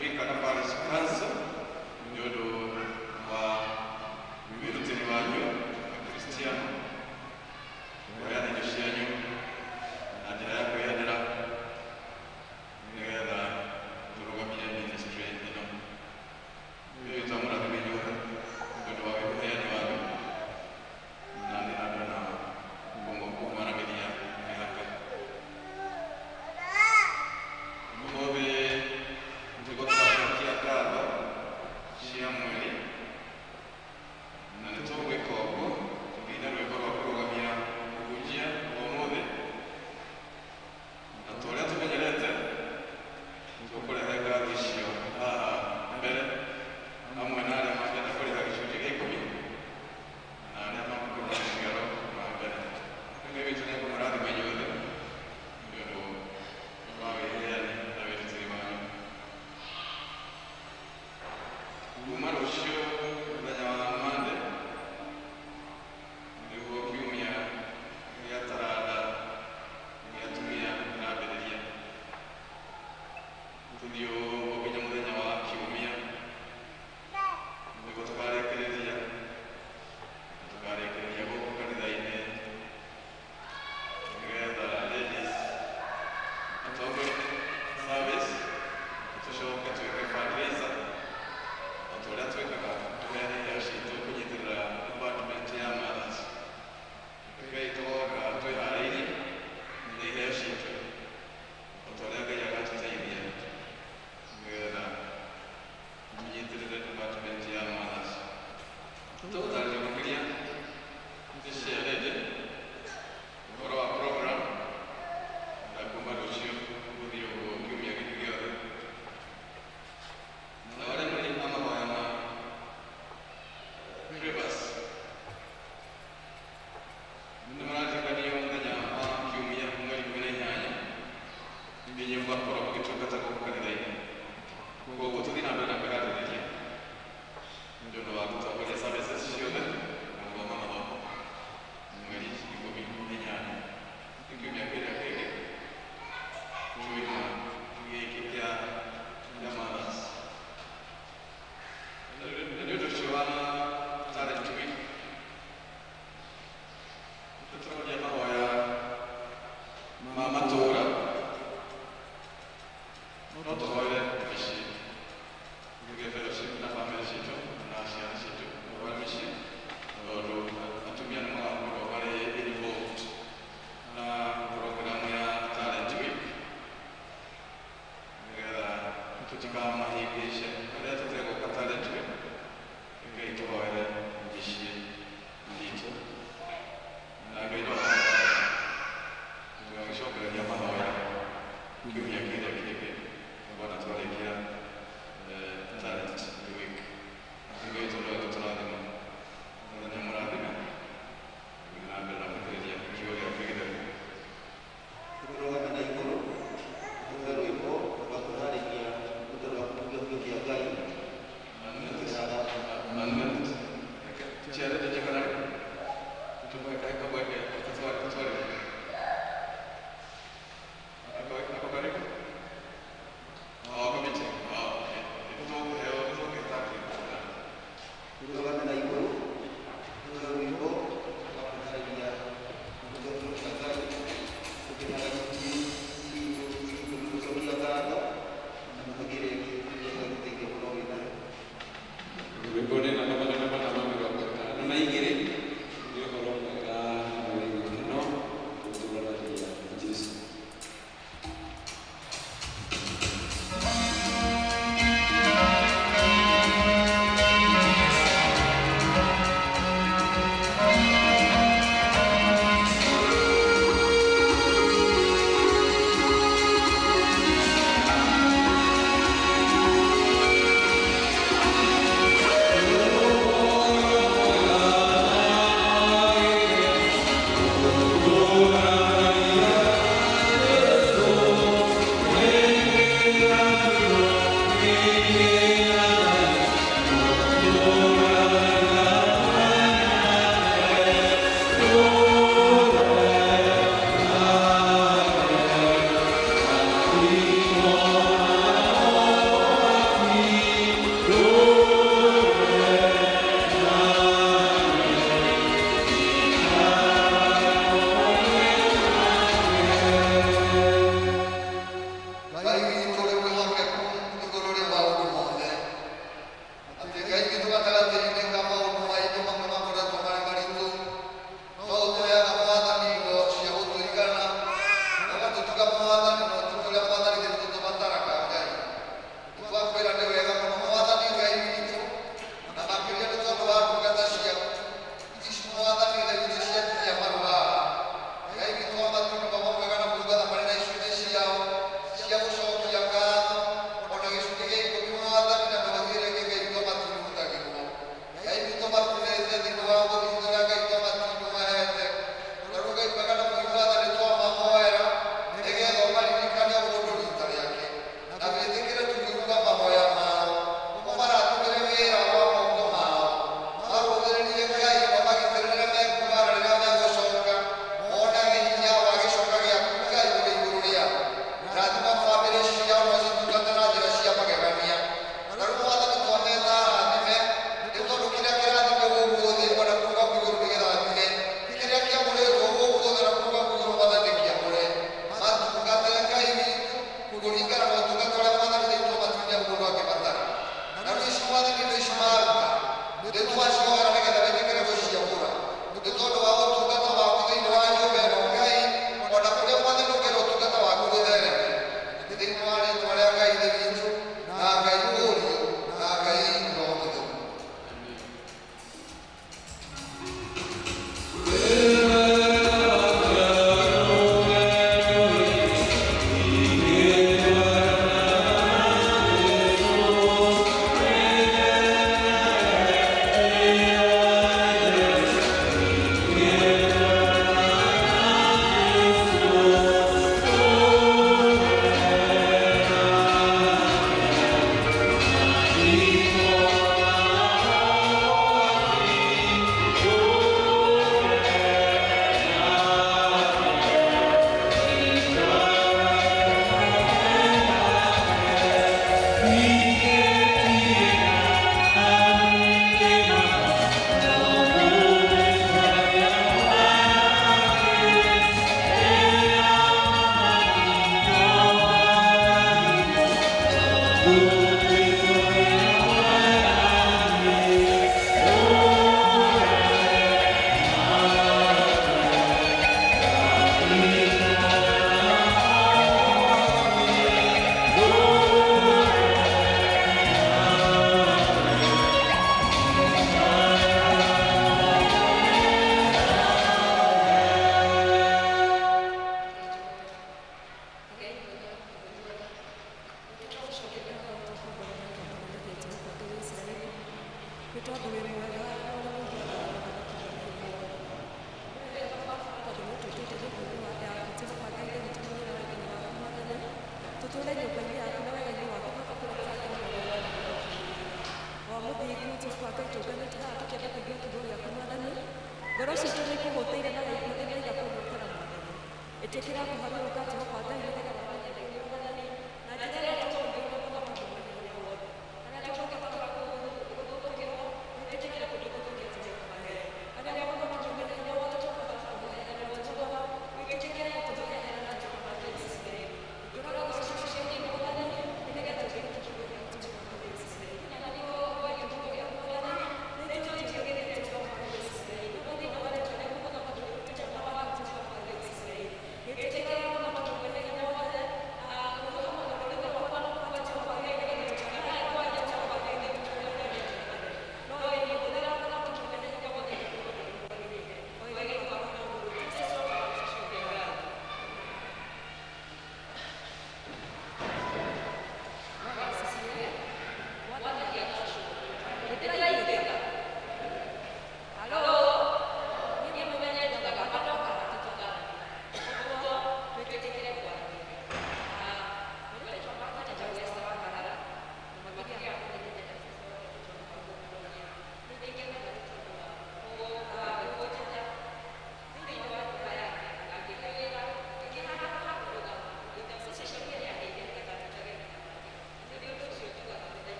Wikana Parish Council nĩ ũndũ wa wĩrutĩri wanyu Akristiano. citũ nĩ ikũhũtĩire na na igakũnyotera Mwathani. Ĩtĩkĩra kũharũrũka Jehova Ngai nĩgetha wamenye Mwathani na njĩra ĩrĩa tũũmbĩirwo mũthamaki mwene wothe. Harĩa tũngĩbatara gũthũkĩrwo, wĩtĩkĩre kũtũthũkia Jehova Ngai. Harĩa mũthamaki mwene wothe tũbatara kũhehererwo Jehova, wĩtĩkĩre gũtũheherera Jehova Ngai. Tũraga gũcokia Mwathani nĩgetha tũgĩte kiugo gĩaku Jehova Ngai. Na nĩguo kiugo gĩaku Mwathani, nĩtũtigĩrĩre Jehova Ngai. Thĩinĩ wa rĩĩtwa rĩaku mũthamaki Jehova Ngai. Wĩtĩkĩre mũthamaki mwene wothe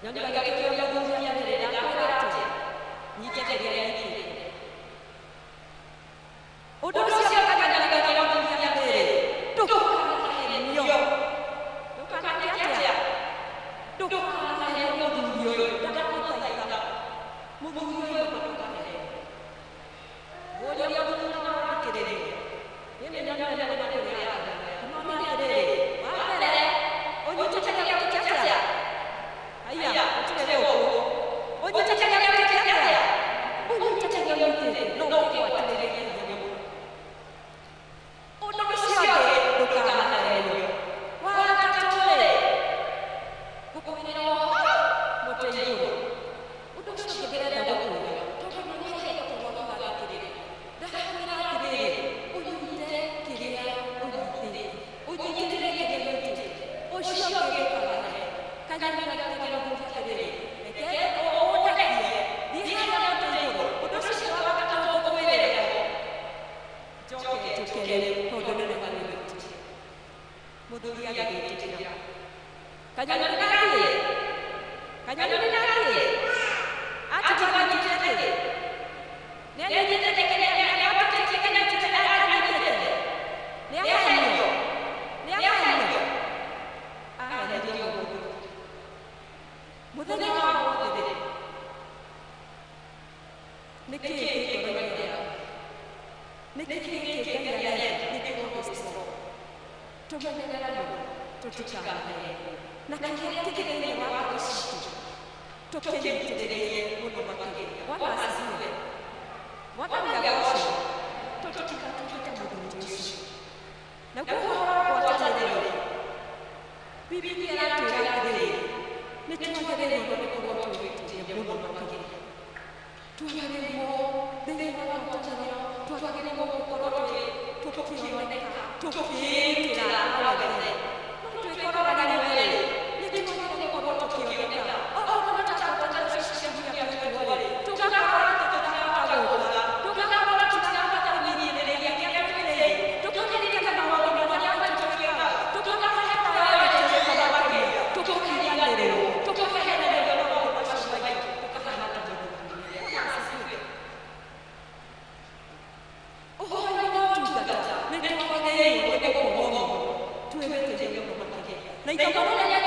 Nyoni gagĩkĩũria mũthuri atĩrĩ, ndakwĩra atĩa? Nyite kĩrĩa nyitĩte. Ũndũ ũcio Kanyoni gakĩra mũthuri atĩrĩ, ndũkanahenio. Ndũkaneke atĩa? Ndũkanahenio mũthuri ũyũ, ndagũthaitha. Mũthuri ũyũ ndũkanahenio. Mũria mũthuri na wathikĩrĩria. Niĩ nĩ nyonire nĩ kũrĩa. Kamwĩre atĩrĩrĩ, wa mbere, ũnyitĩte kĩrĩa atĩa? Haiya, gũtirĩ gũkũ. Ũnyitĩte kĩrĩa atĩa? Ũnyitĩte kĩrĩa ũnyitĩte, no ũkĩgwatĩrĩrie hinya mũno. Ũndũ ũcio ũngĩ ndũkanahenio. Wa gatatũ-rĩ, ngũkwĩrĩra ũhoro mũtĩ igũrũ. Ũndũ ũcio ũngĩ ndĩrenda gũkwĩra, tondũ nĩ ũheetwo ũhoro wa atĩrĩrĩ, ndakwĩra atĩrĩrĩ, ũnyite kĩrĩa ũnyitĩte, ũnyitĩrĩre kĩrĩa ũnyitĩte, ũcio ũngĩ ndũkanahenio. Kanyoni gakĩra mũthuri atĩrĩrĩ, reke ũndekie, thiĩ harĩa mũtĩ igũrũ, ũndũ ũcio wa gatatũ ngũkwĩrĩra ho. Njoke njũke rĩu tondũ nĩ wega nĩwĩtĩkĩra. Mũthuri agĩgĩtĩkĩra. Kanyoni nĩ gakĩĩ? Kanyoni nĩ gakĩĩ? Atiga anyitĩte kĩ? Nĩ anyitĩte kĩrĩa nĩatĩkĩtie kĩrĩa anyitĩte? Nĩ ahenio? Nĩ ahenio? Ahenirio mũthuri. Mũthenya wa ũmũthĩ-rĩ, nĩ kĩĩ kĩ ngoro-inĩ yaku? Nĩ kĩĩ kĩ Ngai arenda gĩkorwo strong? Tũmenyerere mũno tũtikanahenio. Na kĩrĩa kĩrĩ thĩinĩ wa ngoro citũ tũkĩnyitĩrĩrie mũno makĩria. Bwana asifiwe. Mwathani agocwo. Tũtigatũke mũthuri ũcio. Naguo ũhoro wa ngwatanĩro-rĩ, Bibilia ĩratwĩra atĩrĩrĩ, nĩ twagĩrĩirwo nĩ gũkorwo twĩrutĩire mũno makĩria. Twagĩrĩirwo thĩinĩ wa ngwatanĩro, twagĩrĩirwo gũkorwo tũkĩoneka, tũkĩĩkĩra othe. No twĩkoraga rĩmwe-rĩ, nĩ twagĩrĩirwo gũkorwo tũkĩoneka. Okorwo nĩ ta ngwatanĩro cia twetwo-rĩ, tũgakorwo tũtirahota gũka, tũgakorwo tũtirahota kũnyitĩrĩria kĩrĩa twĩrĩire, tũkaririkana maũndũ marĩa maitũ twĩkaga, tũkamahe priority mũno makĩria, tũkariganĩrwo, tũkahenererio nĩ maũndũ macio maingĩ, tũkahana ta mũthuri. Bwana asifiwe. Ũhoro-inĩ wa ũtungata nĩ twagĩrĩirwo nĩ gũkorwo twĩrutĩire mũno makĩria. Na ithomo rĩrĩa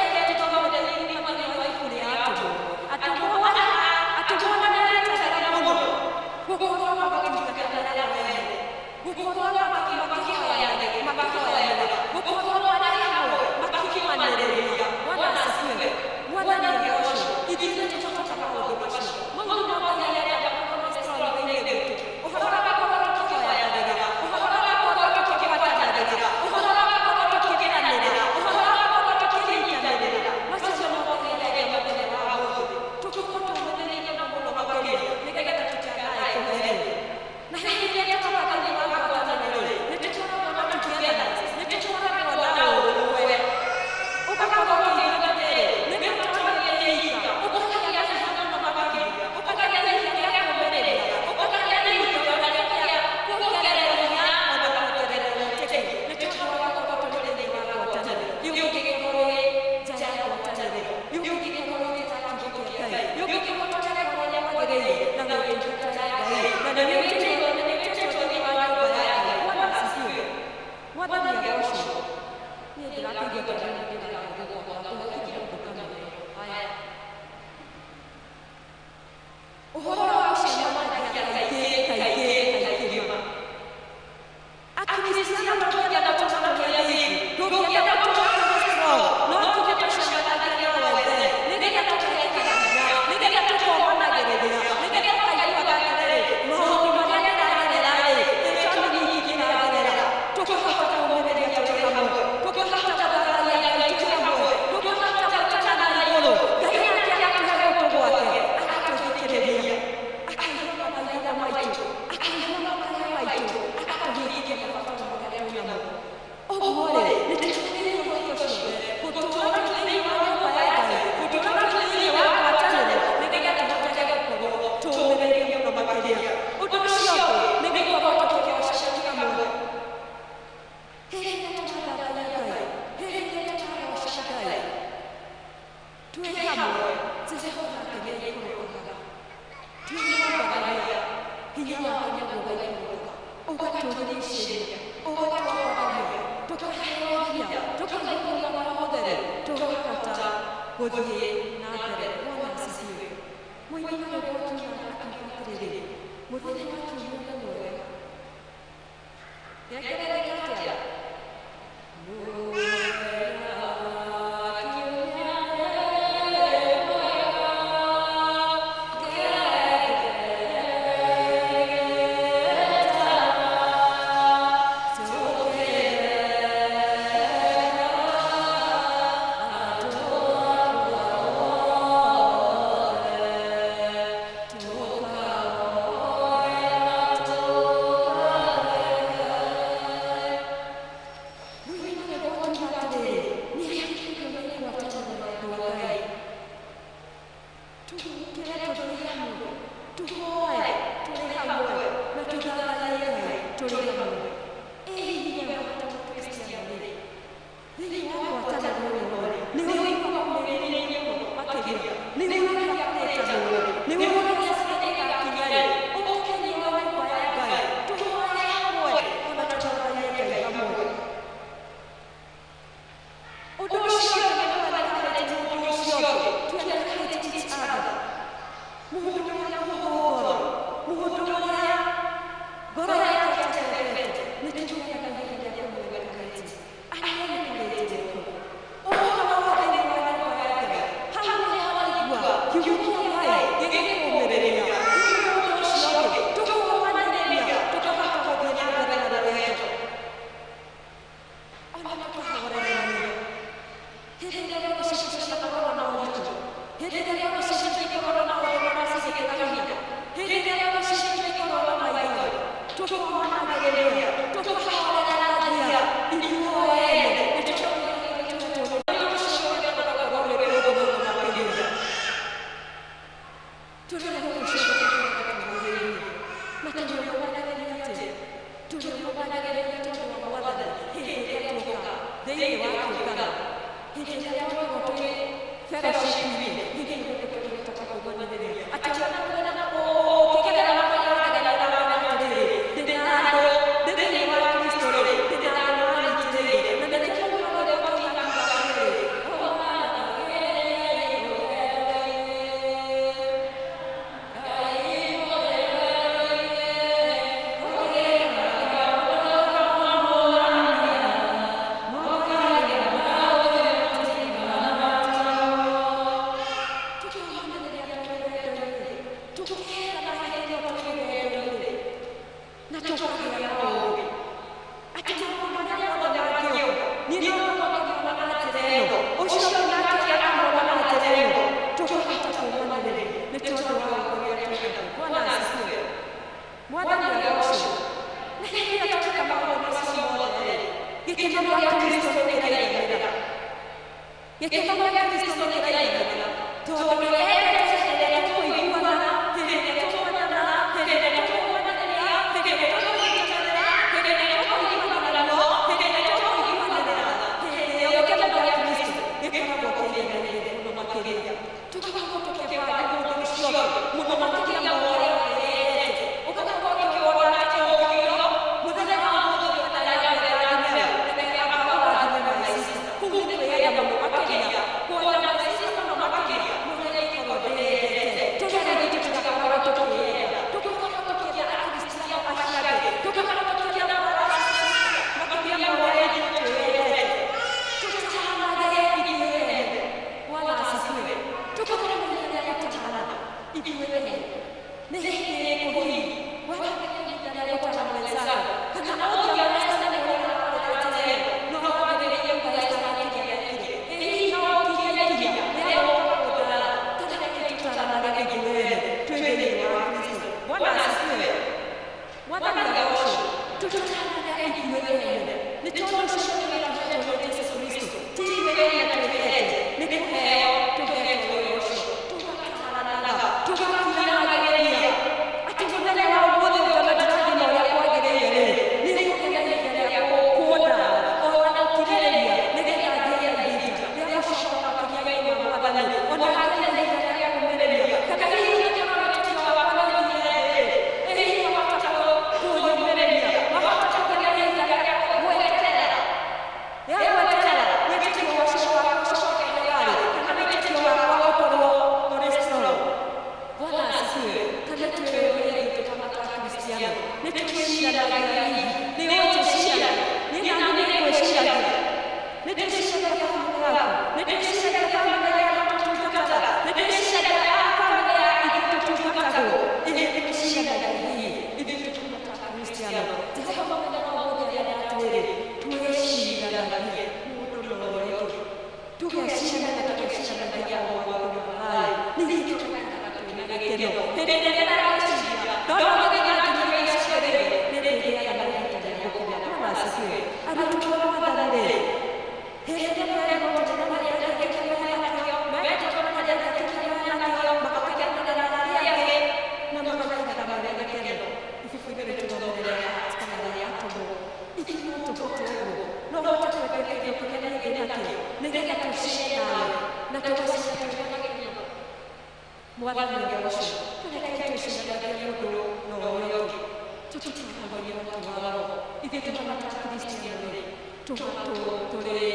Hinya wake naguo ũgaikũrũka ũgatũrigicĩria ũgatwaragia tũkaheo hinya tũkaihũrio na Roho Mũtheru tũkahota gũthiĩ na mbere. Bwana asifiwe. Mũini wa rwĩmbo akiuga atĩrĩrĩ, mũthenya wa kiumia nĩ mwega. Ngegerereka atĩa? Mũthenya wa kiumia nĩ mwega, Akristiano nĩ twĩciranagia hihi nĩ ũnjĩciragia niĩ nani nĩ ngwĩciragia nĩ twĩciragia bamĩrĩ yaku nĩ twĩciragia bamĩrĩ ya arĩa tũtungataga nĩ twĩciragia bamĩrĩ ya ithuĩ tũtungatagwo ĩ nĩ twĩciranagia hihi ithuĩ tũtungata Akristiano Jehova mũthenya wa ũmũthĩ arenda atĩrĩrĩ twĩciranagie mũndũ na ũrĩa ũngĩ tũgeciranagia tũgeciranagia o maũndũ ma thayũ nĩ ithuĩ tũgaikara twĩna gĩkeno hĩndĩ ĩrĩa ndĩreciria ndona mũthenya nginyĩria ciothe nĩ ndĩgĩaga na ihinda rĩa gũkena Bwana asifiwe arutwo mwathani rĩ hĩndĩ ĩrĩa meragwo atĩ nĩ marenda gĩkeno menakĩo metĩtwo nĩ marenda gĩkeno menakĩo magakenanĩra na arĩa angĩ na magaikara marĩ na gĩkeno ibuku-inĩ rĩtũthomere rĩa kana rĩa atũmwo ithuĩ no tũhote ũguo no hote kwenda kĩndũ kĩrĩa niĩ ndĩ nakĩo nĩgetha tũcire nawe na tũgacira twĩna gĩkeno mwathani ũcio tũreke twĩciranagie mũndũ na ũrĩa ũngĩ tũtitanagoria mwaki wa roho ithuĩ tũhana ta Kristiano rĩ tũrĩ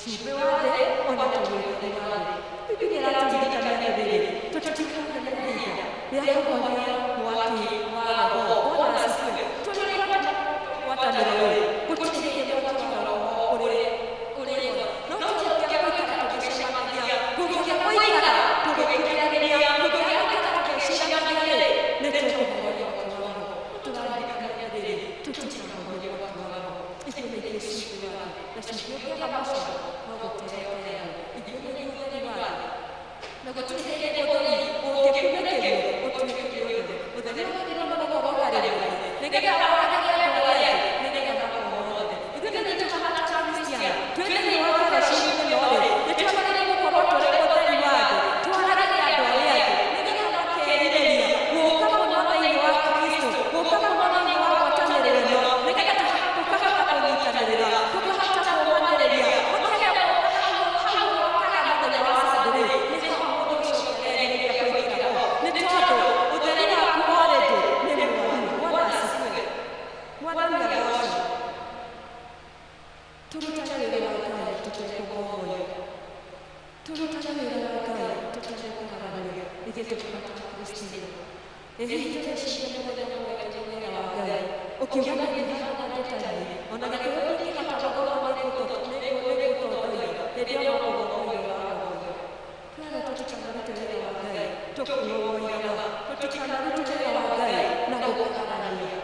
cumbĩ wa thĩ ona tũrĩ ũtheri wa thĩ Bibilia ĩratũririkania atĩrĩrĩ tũtikanagĩa ihinda rĩa kũhoria mwaki wa roho Bwana asifiwe tũrĩ ngwatanĩro rĩ gũtirĩ hĩndĩ mwaki wa roho ũrĩ no tũngĩaga gũikara tũgĩcemanagia tũngĩaga gũikara tũgĩkiranĩria tũngĩaga gũikara tũgĩciranagia rĩ nĩ tũkũhoria mwaki wa roho tũraririkania atĩrĩrĩ tũtikanahoria mwaki wa roho ithuĩ nĩ ithuĩ cumbĩ wa thĩ na cumbĩ ũngĩaga mũcamo no gũterekerwo ithuĩ nĩ ithuĩ ũtheri wa thĩ na gũtirĩ hĩndĩ ũtheri ũngĩkunĩkĩrio ũtuĩke ũtheri ũtheri wagĩrĩirwo nĩ gũkorwo warĩrĩria nĩgetha waragĩrie andũ arĩa angĩ nĩgetha makorwo othe ithuĩ nĩ ithuĩ tũhana ta Kristiano twĩ thĩinĩ wa fellowship ĩno rĩ nĩ twagĩrĩirwo gũkorwo tũrĩ ũtheri wa thĩ twaragĩrie andũ arĩa angĩ nĩgetha makerirĩria gũka mũno thĩinĩ wa Kristo gũka mũno thĩinĩ wa ngwatanĩro ĩno nĩgetha tũkahota kũnyitanĩrĩra tũkahota kũũmanĩrĩria makĩria hau wokaga mũthenya wa Sunday rĩ nĩho mũndũ ũcio akerirĩria kũingĩra ho nĩ tondũ ũtheri waku already nĩ mwaru Bwana asifiwe mwathani agocwo tũrutage wĩra wa Ngai tũtekũgogoyo tũrutage wĩra wa Ngai tũtekũgarũrũrio ithuĩ tũtungata Kristiano ĩ hihi tũreciria mũthenya wetwo wĩra wa Ngai ũkiuga ndĩhana ndũtariĩ ona gĩkũyũ ndũngĩhota gũkorwo nĩ gũtongorio hĩndĩ ĩyo no kũgongorio ũragongorio twĩrwo tũtikanarute wĩra wa Ngai tũkĩũgoyaga tũtikanarute wĩra wa Ngai na gũkararania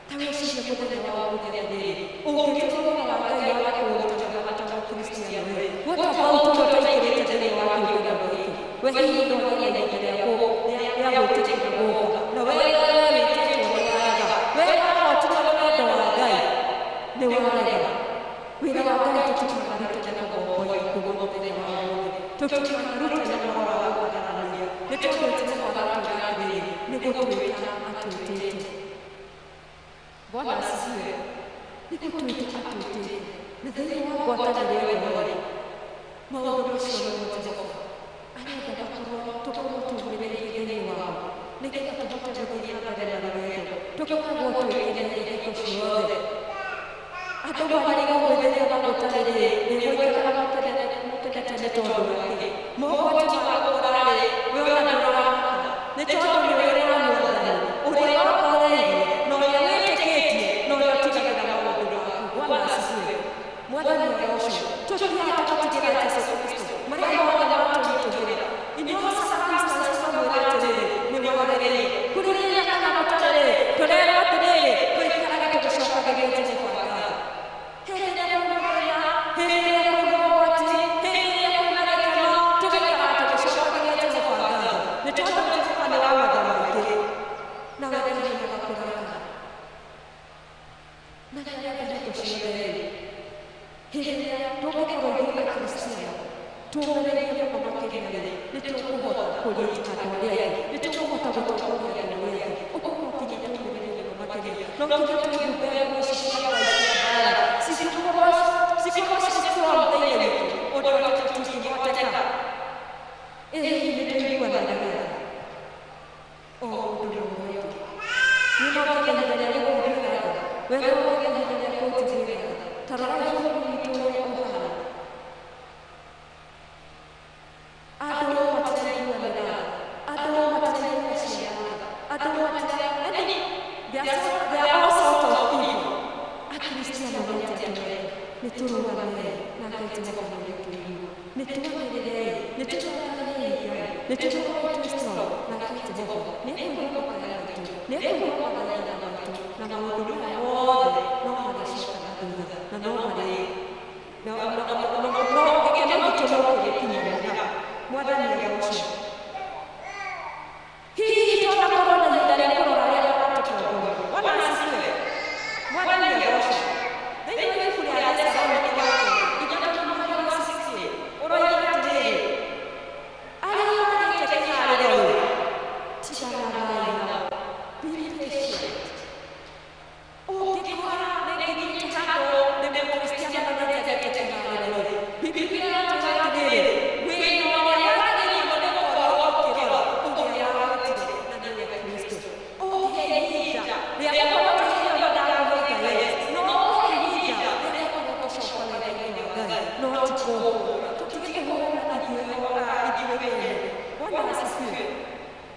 ta wĩcirie mũthenya wa ũmũthĩ atĩrĩrĩ ũngĩtua wĩra wa Ngai waga kũũruta ta Mũkristiano rĩ what about ũrĩa ũtaingĩrĩte thĩinĩ wa kĩũngano gĩkĩ we hihi no wagĩa ihinda rĩa gwĩtĩkĩra gũka na we wĩtĩtwo nĩ warega we wahotirwo nĩ wendo wa Ngai nĩ warega wĩra wa Ngai tũtikanarute na kũgongorio kuma mũthenya wa ũmũthĩ tũtikanarute na ũhoro wa kũgararania nĩ tondũ Jehova aratwĩra atĩrĩrĩ nĩ gũtwĩta atwĩtĩte Bwana asifiwe nĩ gũtwĩta atwĩtĩte na thĩinĩ wa ngwatanĩro ĩno rĩ maũndũ macio nĩmo Jehova arenda gakorwo tũkorwo tũmĩrĩirie thĩinĩ wao nĩgetha tũhote gũthiĩ na mbere na rũgendo tũkoragwo twĩkeneire hingo ciothe andũ marigagwo rĩrĩa magũtarĩrĩ nĩ mũikaraga mũkenete nĩ tondũ wa kĩ mogwati magũkora-rĩ we ona ndũramaka nĩ tondũ nĩ wĩra wa mwathani ũrĩa wakoreirie na ũrĩa wĩtĩkĩtie na ũrĩa ũtigagĩra maũndũ maku Bwana asifiwe mwathani agocwo tũthiaga tũgatigĩra Jesũ Kristo marĩa mothe maratũritũhĩra in all circumstances tũkamwĩra atĩrĩrĩ nĩ wagĩrĩire kũrĩrĩria kana gũtarĩ tũrerwo atĩrĩrĩ tũikaraga tũgĩcokagĩria Jehova ngatho hĩndĩ ĩrĩa kwĩna mathĩna hĩndĩ ĩrĩa kwĩna mogwati hĩndĩ ĩrĩa kwĩna gĩkeno tũgaikaraga tũgĩcokagĩria Jehova ngatho nĩ tondũ Jehova nĩ wa matha maingĩ na we nĩahiaga kũrakara na nĩarenda hingo ciothe rĩ hĩndĩ ĩrĩa tũngĩkorwo ithuĩ Akristiano tũũmĩrĩirie mũno makĩria rĩ nĩ tũkũhota kũnyita andũ arĩa angĩ nĩ tũkũhota gũtongoria andũ arĩa angĩ ũkorwo nginya tũũmĩrĩirie mũno makĩria no nginya twĩhumbe nguo ici cia Ngai cia mbaara cikorwo ci strong thĩinĩ witũ ũndũ atĩ tũtingĩhoteka ĩ hihi nĩ tũiguanaga wega o mũndũ na ũrĩa ũngĩ niĩ no ngĩe ihinda rĩa gũkũiguĩra tha we no ũgĩe ihinda rĩa kũnjiguĩra tha ta rora bũrũri witũ ũrĩa ũhana andũ matiraiguanĩra tha andũ matiraigua ciana tha andũ matira yani There are all sorts of people. Akristiano nĩ atĩa nĩ tũrũgame na Ngai Jehova nĩ tũigue nĩ twanĩrĩrei nĩ tũthathayei Ngai nĩ tũkorwo twĩ strong na Ngai Jehova nĩ ekũigua makaya maitũ nĩ ekũigua mathaithana maitũ na maũndũ maya mothe no marĩcoka na thutha na no marĩ no gĩkeno gitũ no kĩrĩkinyĩra Mwathani agocwo. Hihi twanakorwo na ihinda rĩa kũrora arĩa maratũtongoria. Bwana asifiwe. Mwathani agocwo. Thĩinĩ wa ibuku rĩa Thesalonike wa kerĩ 3:16 ũroiga atĩrĩrĩ, arĩa magĩte kĩharĩro-rĩ, tiganagai nao. Be patient. Ũngĩkora rĩngĩ handũ nĩ Mũkristiano nĩatete kĩharĩro-rĩ, Bibilia ĩratwĩra atĩrĩrĩ, wĩra ũrĩa wagĩrĩirwo nĩ gũkorwo ũkĩrora ũrĩa warutire na nĩwe Kristo. Ũngĩhe ihinda rĩa gũkorwo ũkĩheo ndagũthaitha no ũhe ihinda rĩa gũkorwo ũgĩcoka wega-inĩ wa Ngai, no ti kũhũra. Tũtige kũhũrana ithuĩ ene. Bwana asifiwe.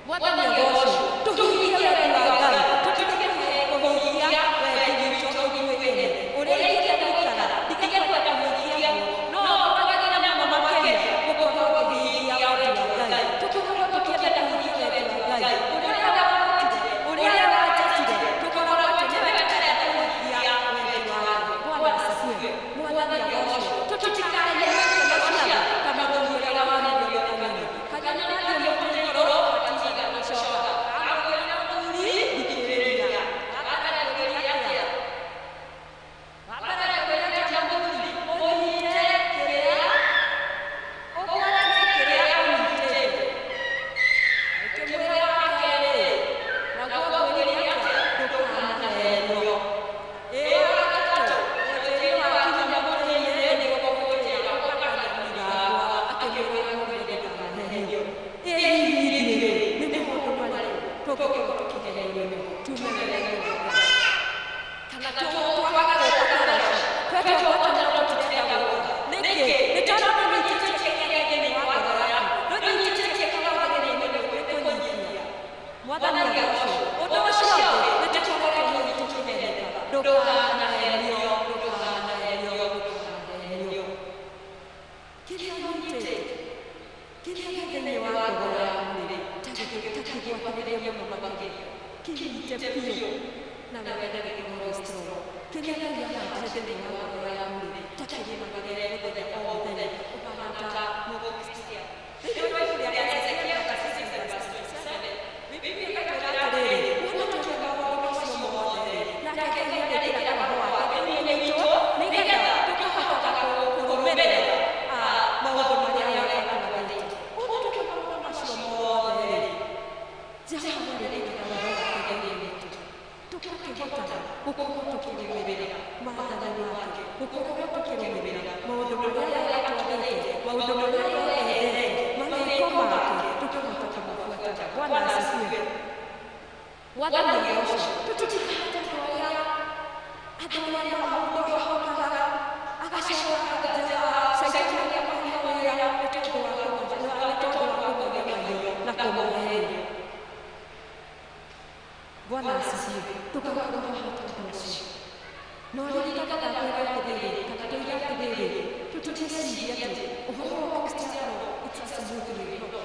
Mwathani agocwo. Tũhingie wendi wa Ngai, tũtige kũhingia wendi witũ ithuĩ ene. Ũrĩa ingĩenda gũikara, ndingĩkwenda kũhingia guo, no kwagĩra mũno makĩria gũkorwo ũkĩhingia wendi wa Ngai. Tũkorwo tũkĩenda kũhingia wendi wa Ngai, ũrĩa warutire, ũrĩa wanjĩtire, tũkorwo atĩ nĩwe tũrenda kũhingia wendi wake. Bwana asifiwe. Mwathani agocwo. Tũtikarie ikeno ciao kana mũhianĩre wa mĩthemba kanini. Kanyoni gathiĩ mũtĩ igũrũ gatigana gũcoka. Akwĩra mũthuri thikĩrĩria. Wambere kwĩra atĩa? Wambere kwĩra atĩa mũthuri? Ũnyite kĩrĩa ũgwatie kĩrĩa ũnyitĩte. Akĩmwĩra wa kerĩ, naguo ngwĩrire atĩa? Ndũkanahenio. Ĩ wa gatatũ, mũtĩ wakinya mũtĩ-inĩ nĩguo gũtĩra ũkanyoni gakwa, akĩmwĩra mũthuri ndũkanahenio. Ĩ hihi ithuĩ nĩ maũndũ marĩkũ tũngĩkorwo tũkĩgererio nĩmo tuume wega-inĩ wa Ngai? Kana twaga gwĩka kũroco, twetwo tũtirenda gũka. Nĩkĩ? Nĩ tondũ ndũnyitĩtie kĩrĩa thĩinĩ wa ngoro yaku, ndũnyitĩtie kĩrĩa wagĩrĩirwo nĩ kũnyitia. Mwathani agocwo. Ũndũ ũcio ũngĩ nĩ tũkorwo tũkĩgeria. Ndũkanahenio, ndũkanahenio, ndũkanahenio. Kĩrĩa ũnyitĩte, kĩrĩa gĩ thĩinĩ wa ngoro yaku-rĩ, ta kĩgwatĩrĩrie mũno makĩria. Kĩnyite biũ na wende gĩkorwo strong. Kĩrĩa Ngai ahandire thĩinĩ wa ngoro yaku-rĩ, ta kĩrĩmagĩrĩre mũthenya o mũthenya, ũkahana ta Mũkristiano. Thĩinĩ wa ibuku rĩa Ezekiel chapter 6 verse 27, Bibilia ĩgatwĩra atĩrĩrĩ, wona tweka maũndũ macio mothe-rĩ, nake Ngai agĩkĩra roho wake thĩinĩ witũ, nĩgetha tũkahotaga kũrũmĩrĩra maũndũ marĩa atwathĩte. Ũguo tweka maũndũ macio mothe-rĩ, Jehova nĩarĩkĩraga roho wake thĩinĩ witũ, tũgakĩhota gũkorwo tũkĩrũmĩrĩra maathani make, gũkorwo tũkĩrũmĩrĩra maũndũ marĩa atwathĩte, maũndũ marĩa endete, mawĩko make, tũkahota kũmabuata. Bwana asifiwe. Mwathani agocwo. Tũtikahate andũ arĩa andũ arĩa mũndũ ahokaga agacoka caitani akamahe wĩra nĩ tondũ wa kũmũnyamaria na kũmũheenia. Bwana asifiwe. Tũgakorwo tũhota ũndũ ũcio. No ririkana ndakwĩra atĩrĩrĩ, kana ndoiga atĩrĩrĩ, tũtigecirie atĩ ũhoro wa Ũkristiano it's a smooth way. No.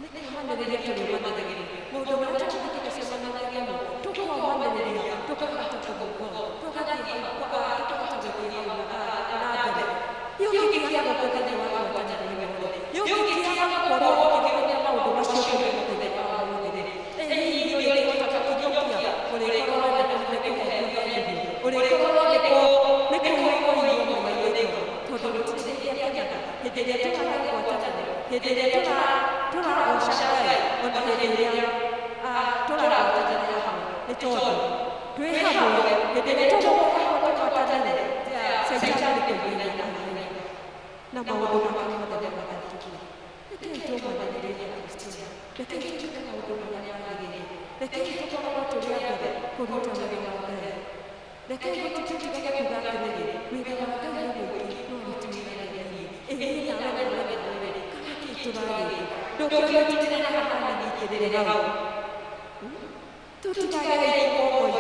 Nĩ kũũmanĩrĩria tũrĩũmanagĩrĩria. Maũndũ marĩa tũthiĩte tũcemanagia namo, tũkomanĩrĩria, tũkahota kũmove on, tũgathiĩ tũkahota gũthiĩ hau na mbere. Ũngĩkĩaga gũka thĩinĩ wa ngwatanĩro yothe, ũngĩkĩaga gũkorwo ũkĩgeria maũndũ macio kũrĩ mũthenya wa ũmũthĩ-rĩ, ĩ hihi nĩ ũrĩhota gũkinyũkia, ũrĩkorwo nĩ kũhenio irio, ũrĩkorwo nĩ kũheo irio mũno-inĩ, tondũ gũtirĩ hĩndĩ akenyaga, hĩndĩ ĩrĩa tũraga ngwatanĩro, hĩndĩ ĩrĩa tũragoca Ngai, ona hĩndĩ ĩrĩa tũragwatanĩra hamwe, nĩ tondũ twĩ hamwe, hĩndĩ ĩrĩa tũgũka hamwe tũgwatanĩre, caitani nĩ kũinaina arainaina na maũndũ make mothe nĩmagatũkia. Rekei tũmanĩrĩrie Kristiano, rekei twĩke maũndũ marĩa magĩrĩire, rekei tũkorwo tũrĩ a mbere kũruta wĩra wa Ngai. Rekei tũtige kuuga atĩrĩrĩ, wĩra wa Ngai nĩ mũingĩ no nĩtwĩgererie. Ĩ nawe nawe nawe kana kĩ tũragĩka? Ndũngĩona tũtirĩ haha na nyitĩrĩre hau. Tũtigage gũkomboithia.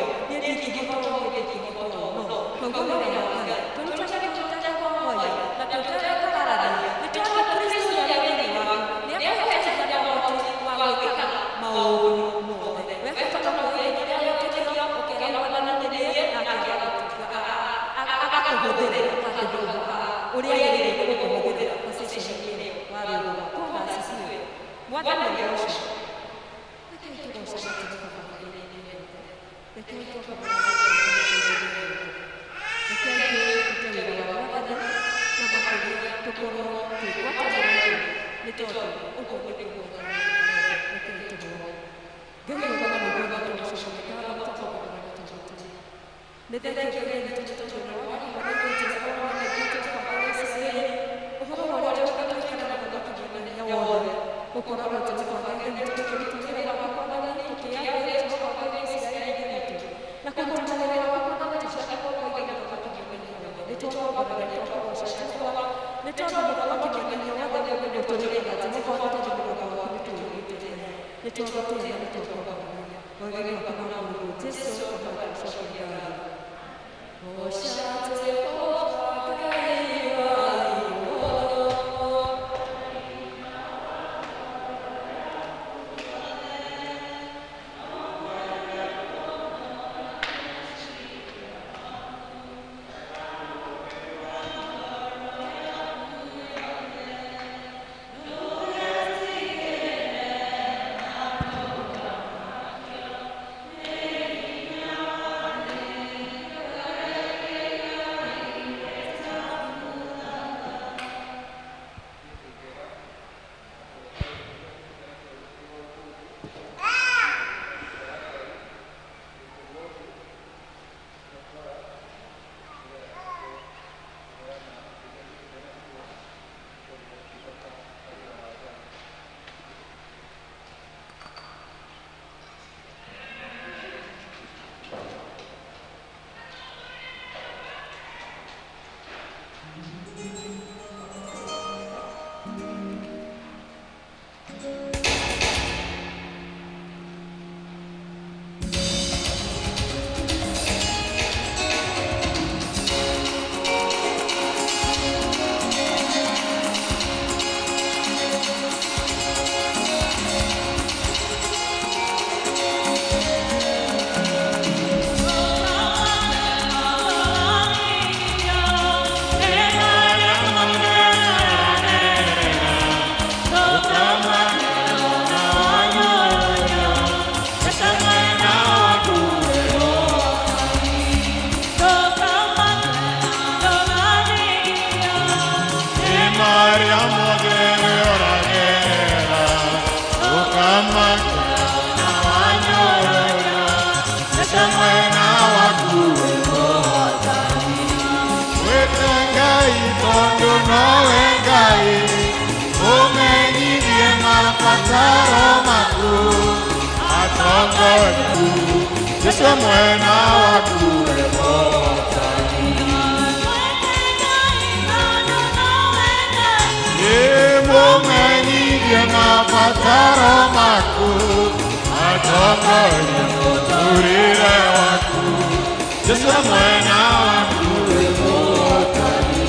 Nĩ ingĩhota ũũ, niĩ ndingĩhota ũũ. No twaigua wĩra wa Ngai tũrutage tũtekwamoya na tũtekũkararania, nĩ tondũ Kristo ũrĩa wĩ thĩinĩ waku nĩ akũhete hinya na ũhoti wa gwĩkaga maũndũ mothe. We bata no kwĩyeheria wĩtĩkio, ũkera Mwathani nĩ niĩ, nake agakũhũthĩra ũrĩa agĩrĩire gũkũhũthĩra position-inĩ ĩyo warũgama. Bwana asifiwe. Mwathani agocwo. Rekei tũgooce Jehova mahinda-inĩ mothe. Rekei twamũrĩre. Rekei tũrute wĩra wa Mwathani na makĩria tũkorwo twĩ ngwatanĩro, nĩ tondũ ũguo nĩguo Mwathani arenda. Rekei tũhoe. Ngai mwega na mũigua wa tũgũcokeria ngatho tũkagũra na tũgũtĩa. Nĩ thengio Ngai witũ nĩ tondũ nĩ wakinyĩrĩire Jehova Mwathani witũ Jehova wa Isiraeli, ũhoro wa ũrĩa tũgaikara na mũthamaki mwene hinya wothe. Gũkoragwo Jehova Ngai witũ tũkĩruta wĩra waku Mwathani, tũkĩathĩra Jehova Ngai wa Isiraeli Ithe witũ, na kũruta wĩra waku Mwathani tũciarĩtwo Ngai mũthamaki mwene hinya wothe. Nĩ twakũgoca, nĩ twakũgoca Jehova, nĩ tondũ mũthamaki mwene hinya wothe nĩ ũtũrĩrĩga Jehova, nĩ tondũ mũgambo waku nĩ tũũiguĩte. Nĩ twagũtĩa na nĩ twakũgoca. Wega waku na mũrũ Jesu ũgatũcokeria ngatho. Goca Jehova Ngai wa igũrũ. Jesu mwena waku wĩhotani. Mũmenyithie mabataro maku, atongorie mũtũrĩre waku. Jesu mwena waku wĩhotani.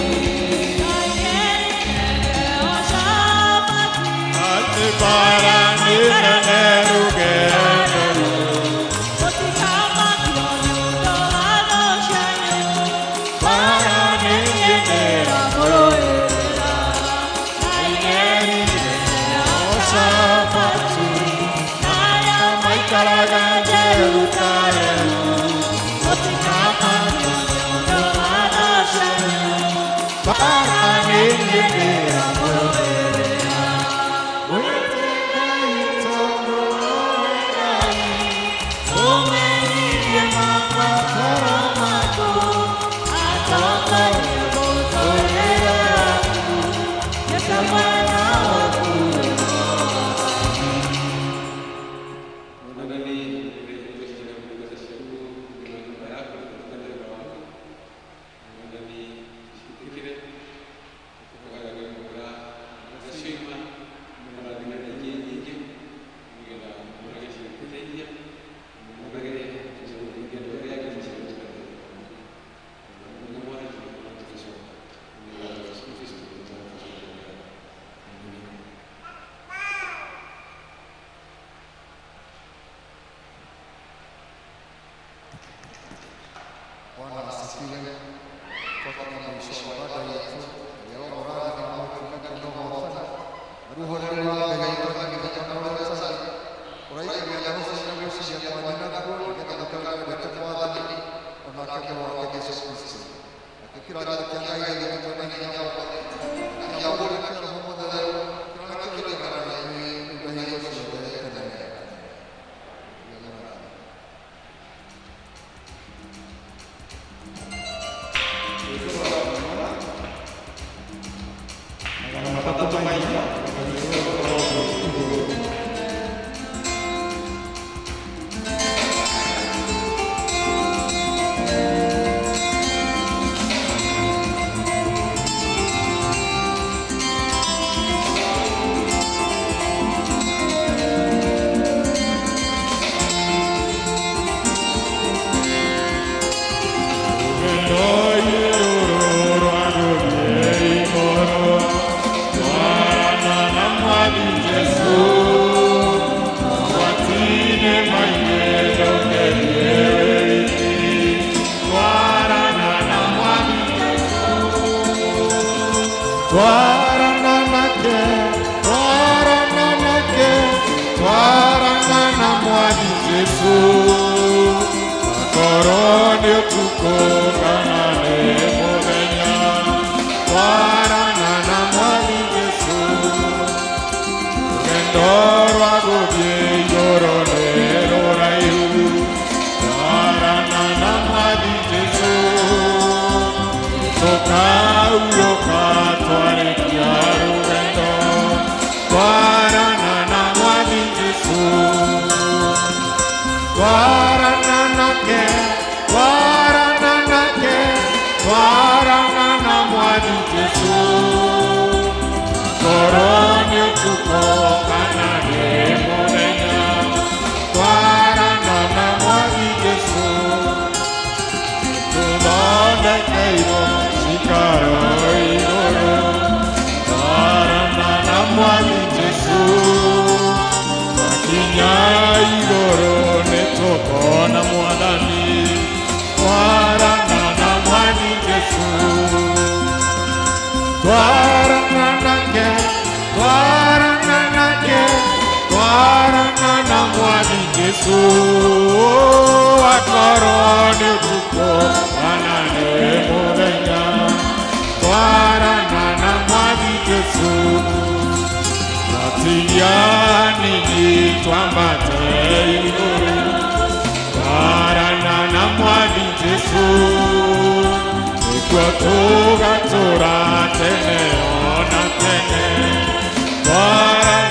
Atĩ bara nĩ nene rũgendo Jerusalem, Stephen twakinya mũico wa ibada itũ ĩrĩa mũrathima mũtumĩte na ũhotani ruhorere rwa Ngai mwathani hinya na ũrĩa ũraikaria ngoro cianyu gwĩciria kwanyu nakuo nĩgetha mũkaga wendete mwathani onake mũrũ wake Jesũ Kristo. Nakĩo kĩrathimo kĩa Ngai Ithe witũ mwene hinya wothe na kĩa Mũriũ kĩa Roho Mũtheru kĩroneke kĩroikara na inyuĩ rĩu na hingo ciothe tene na tene. Twarana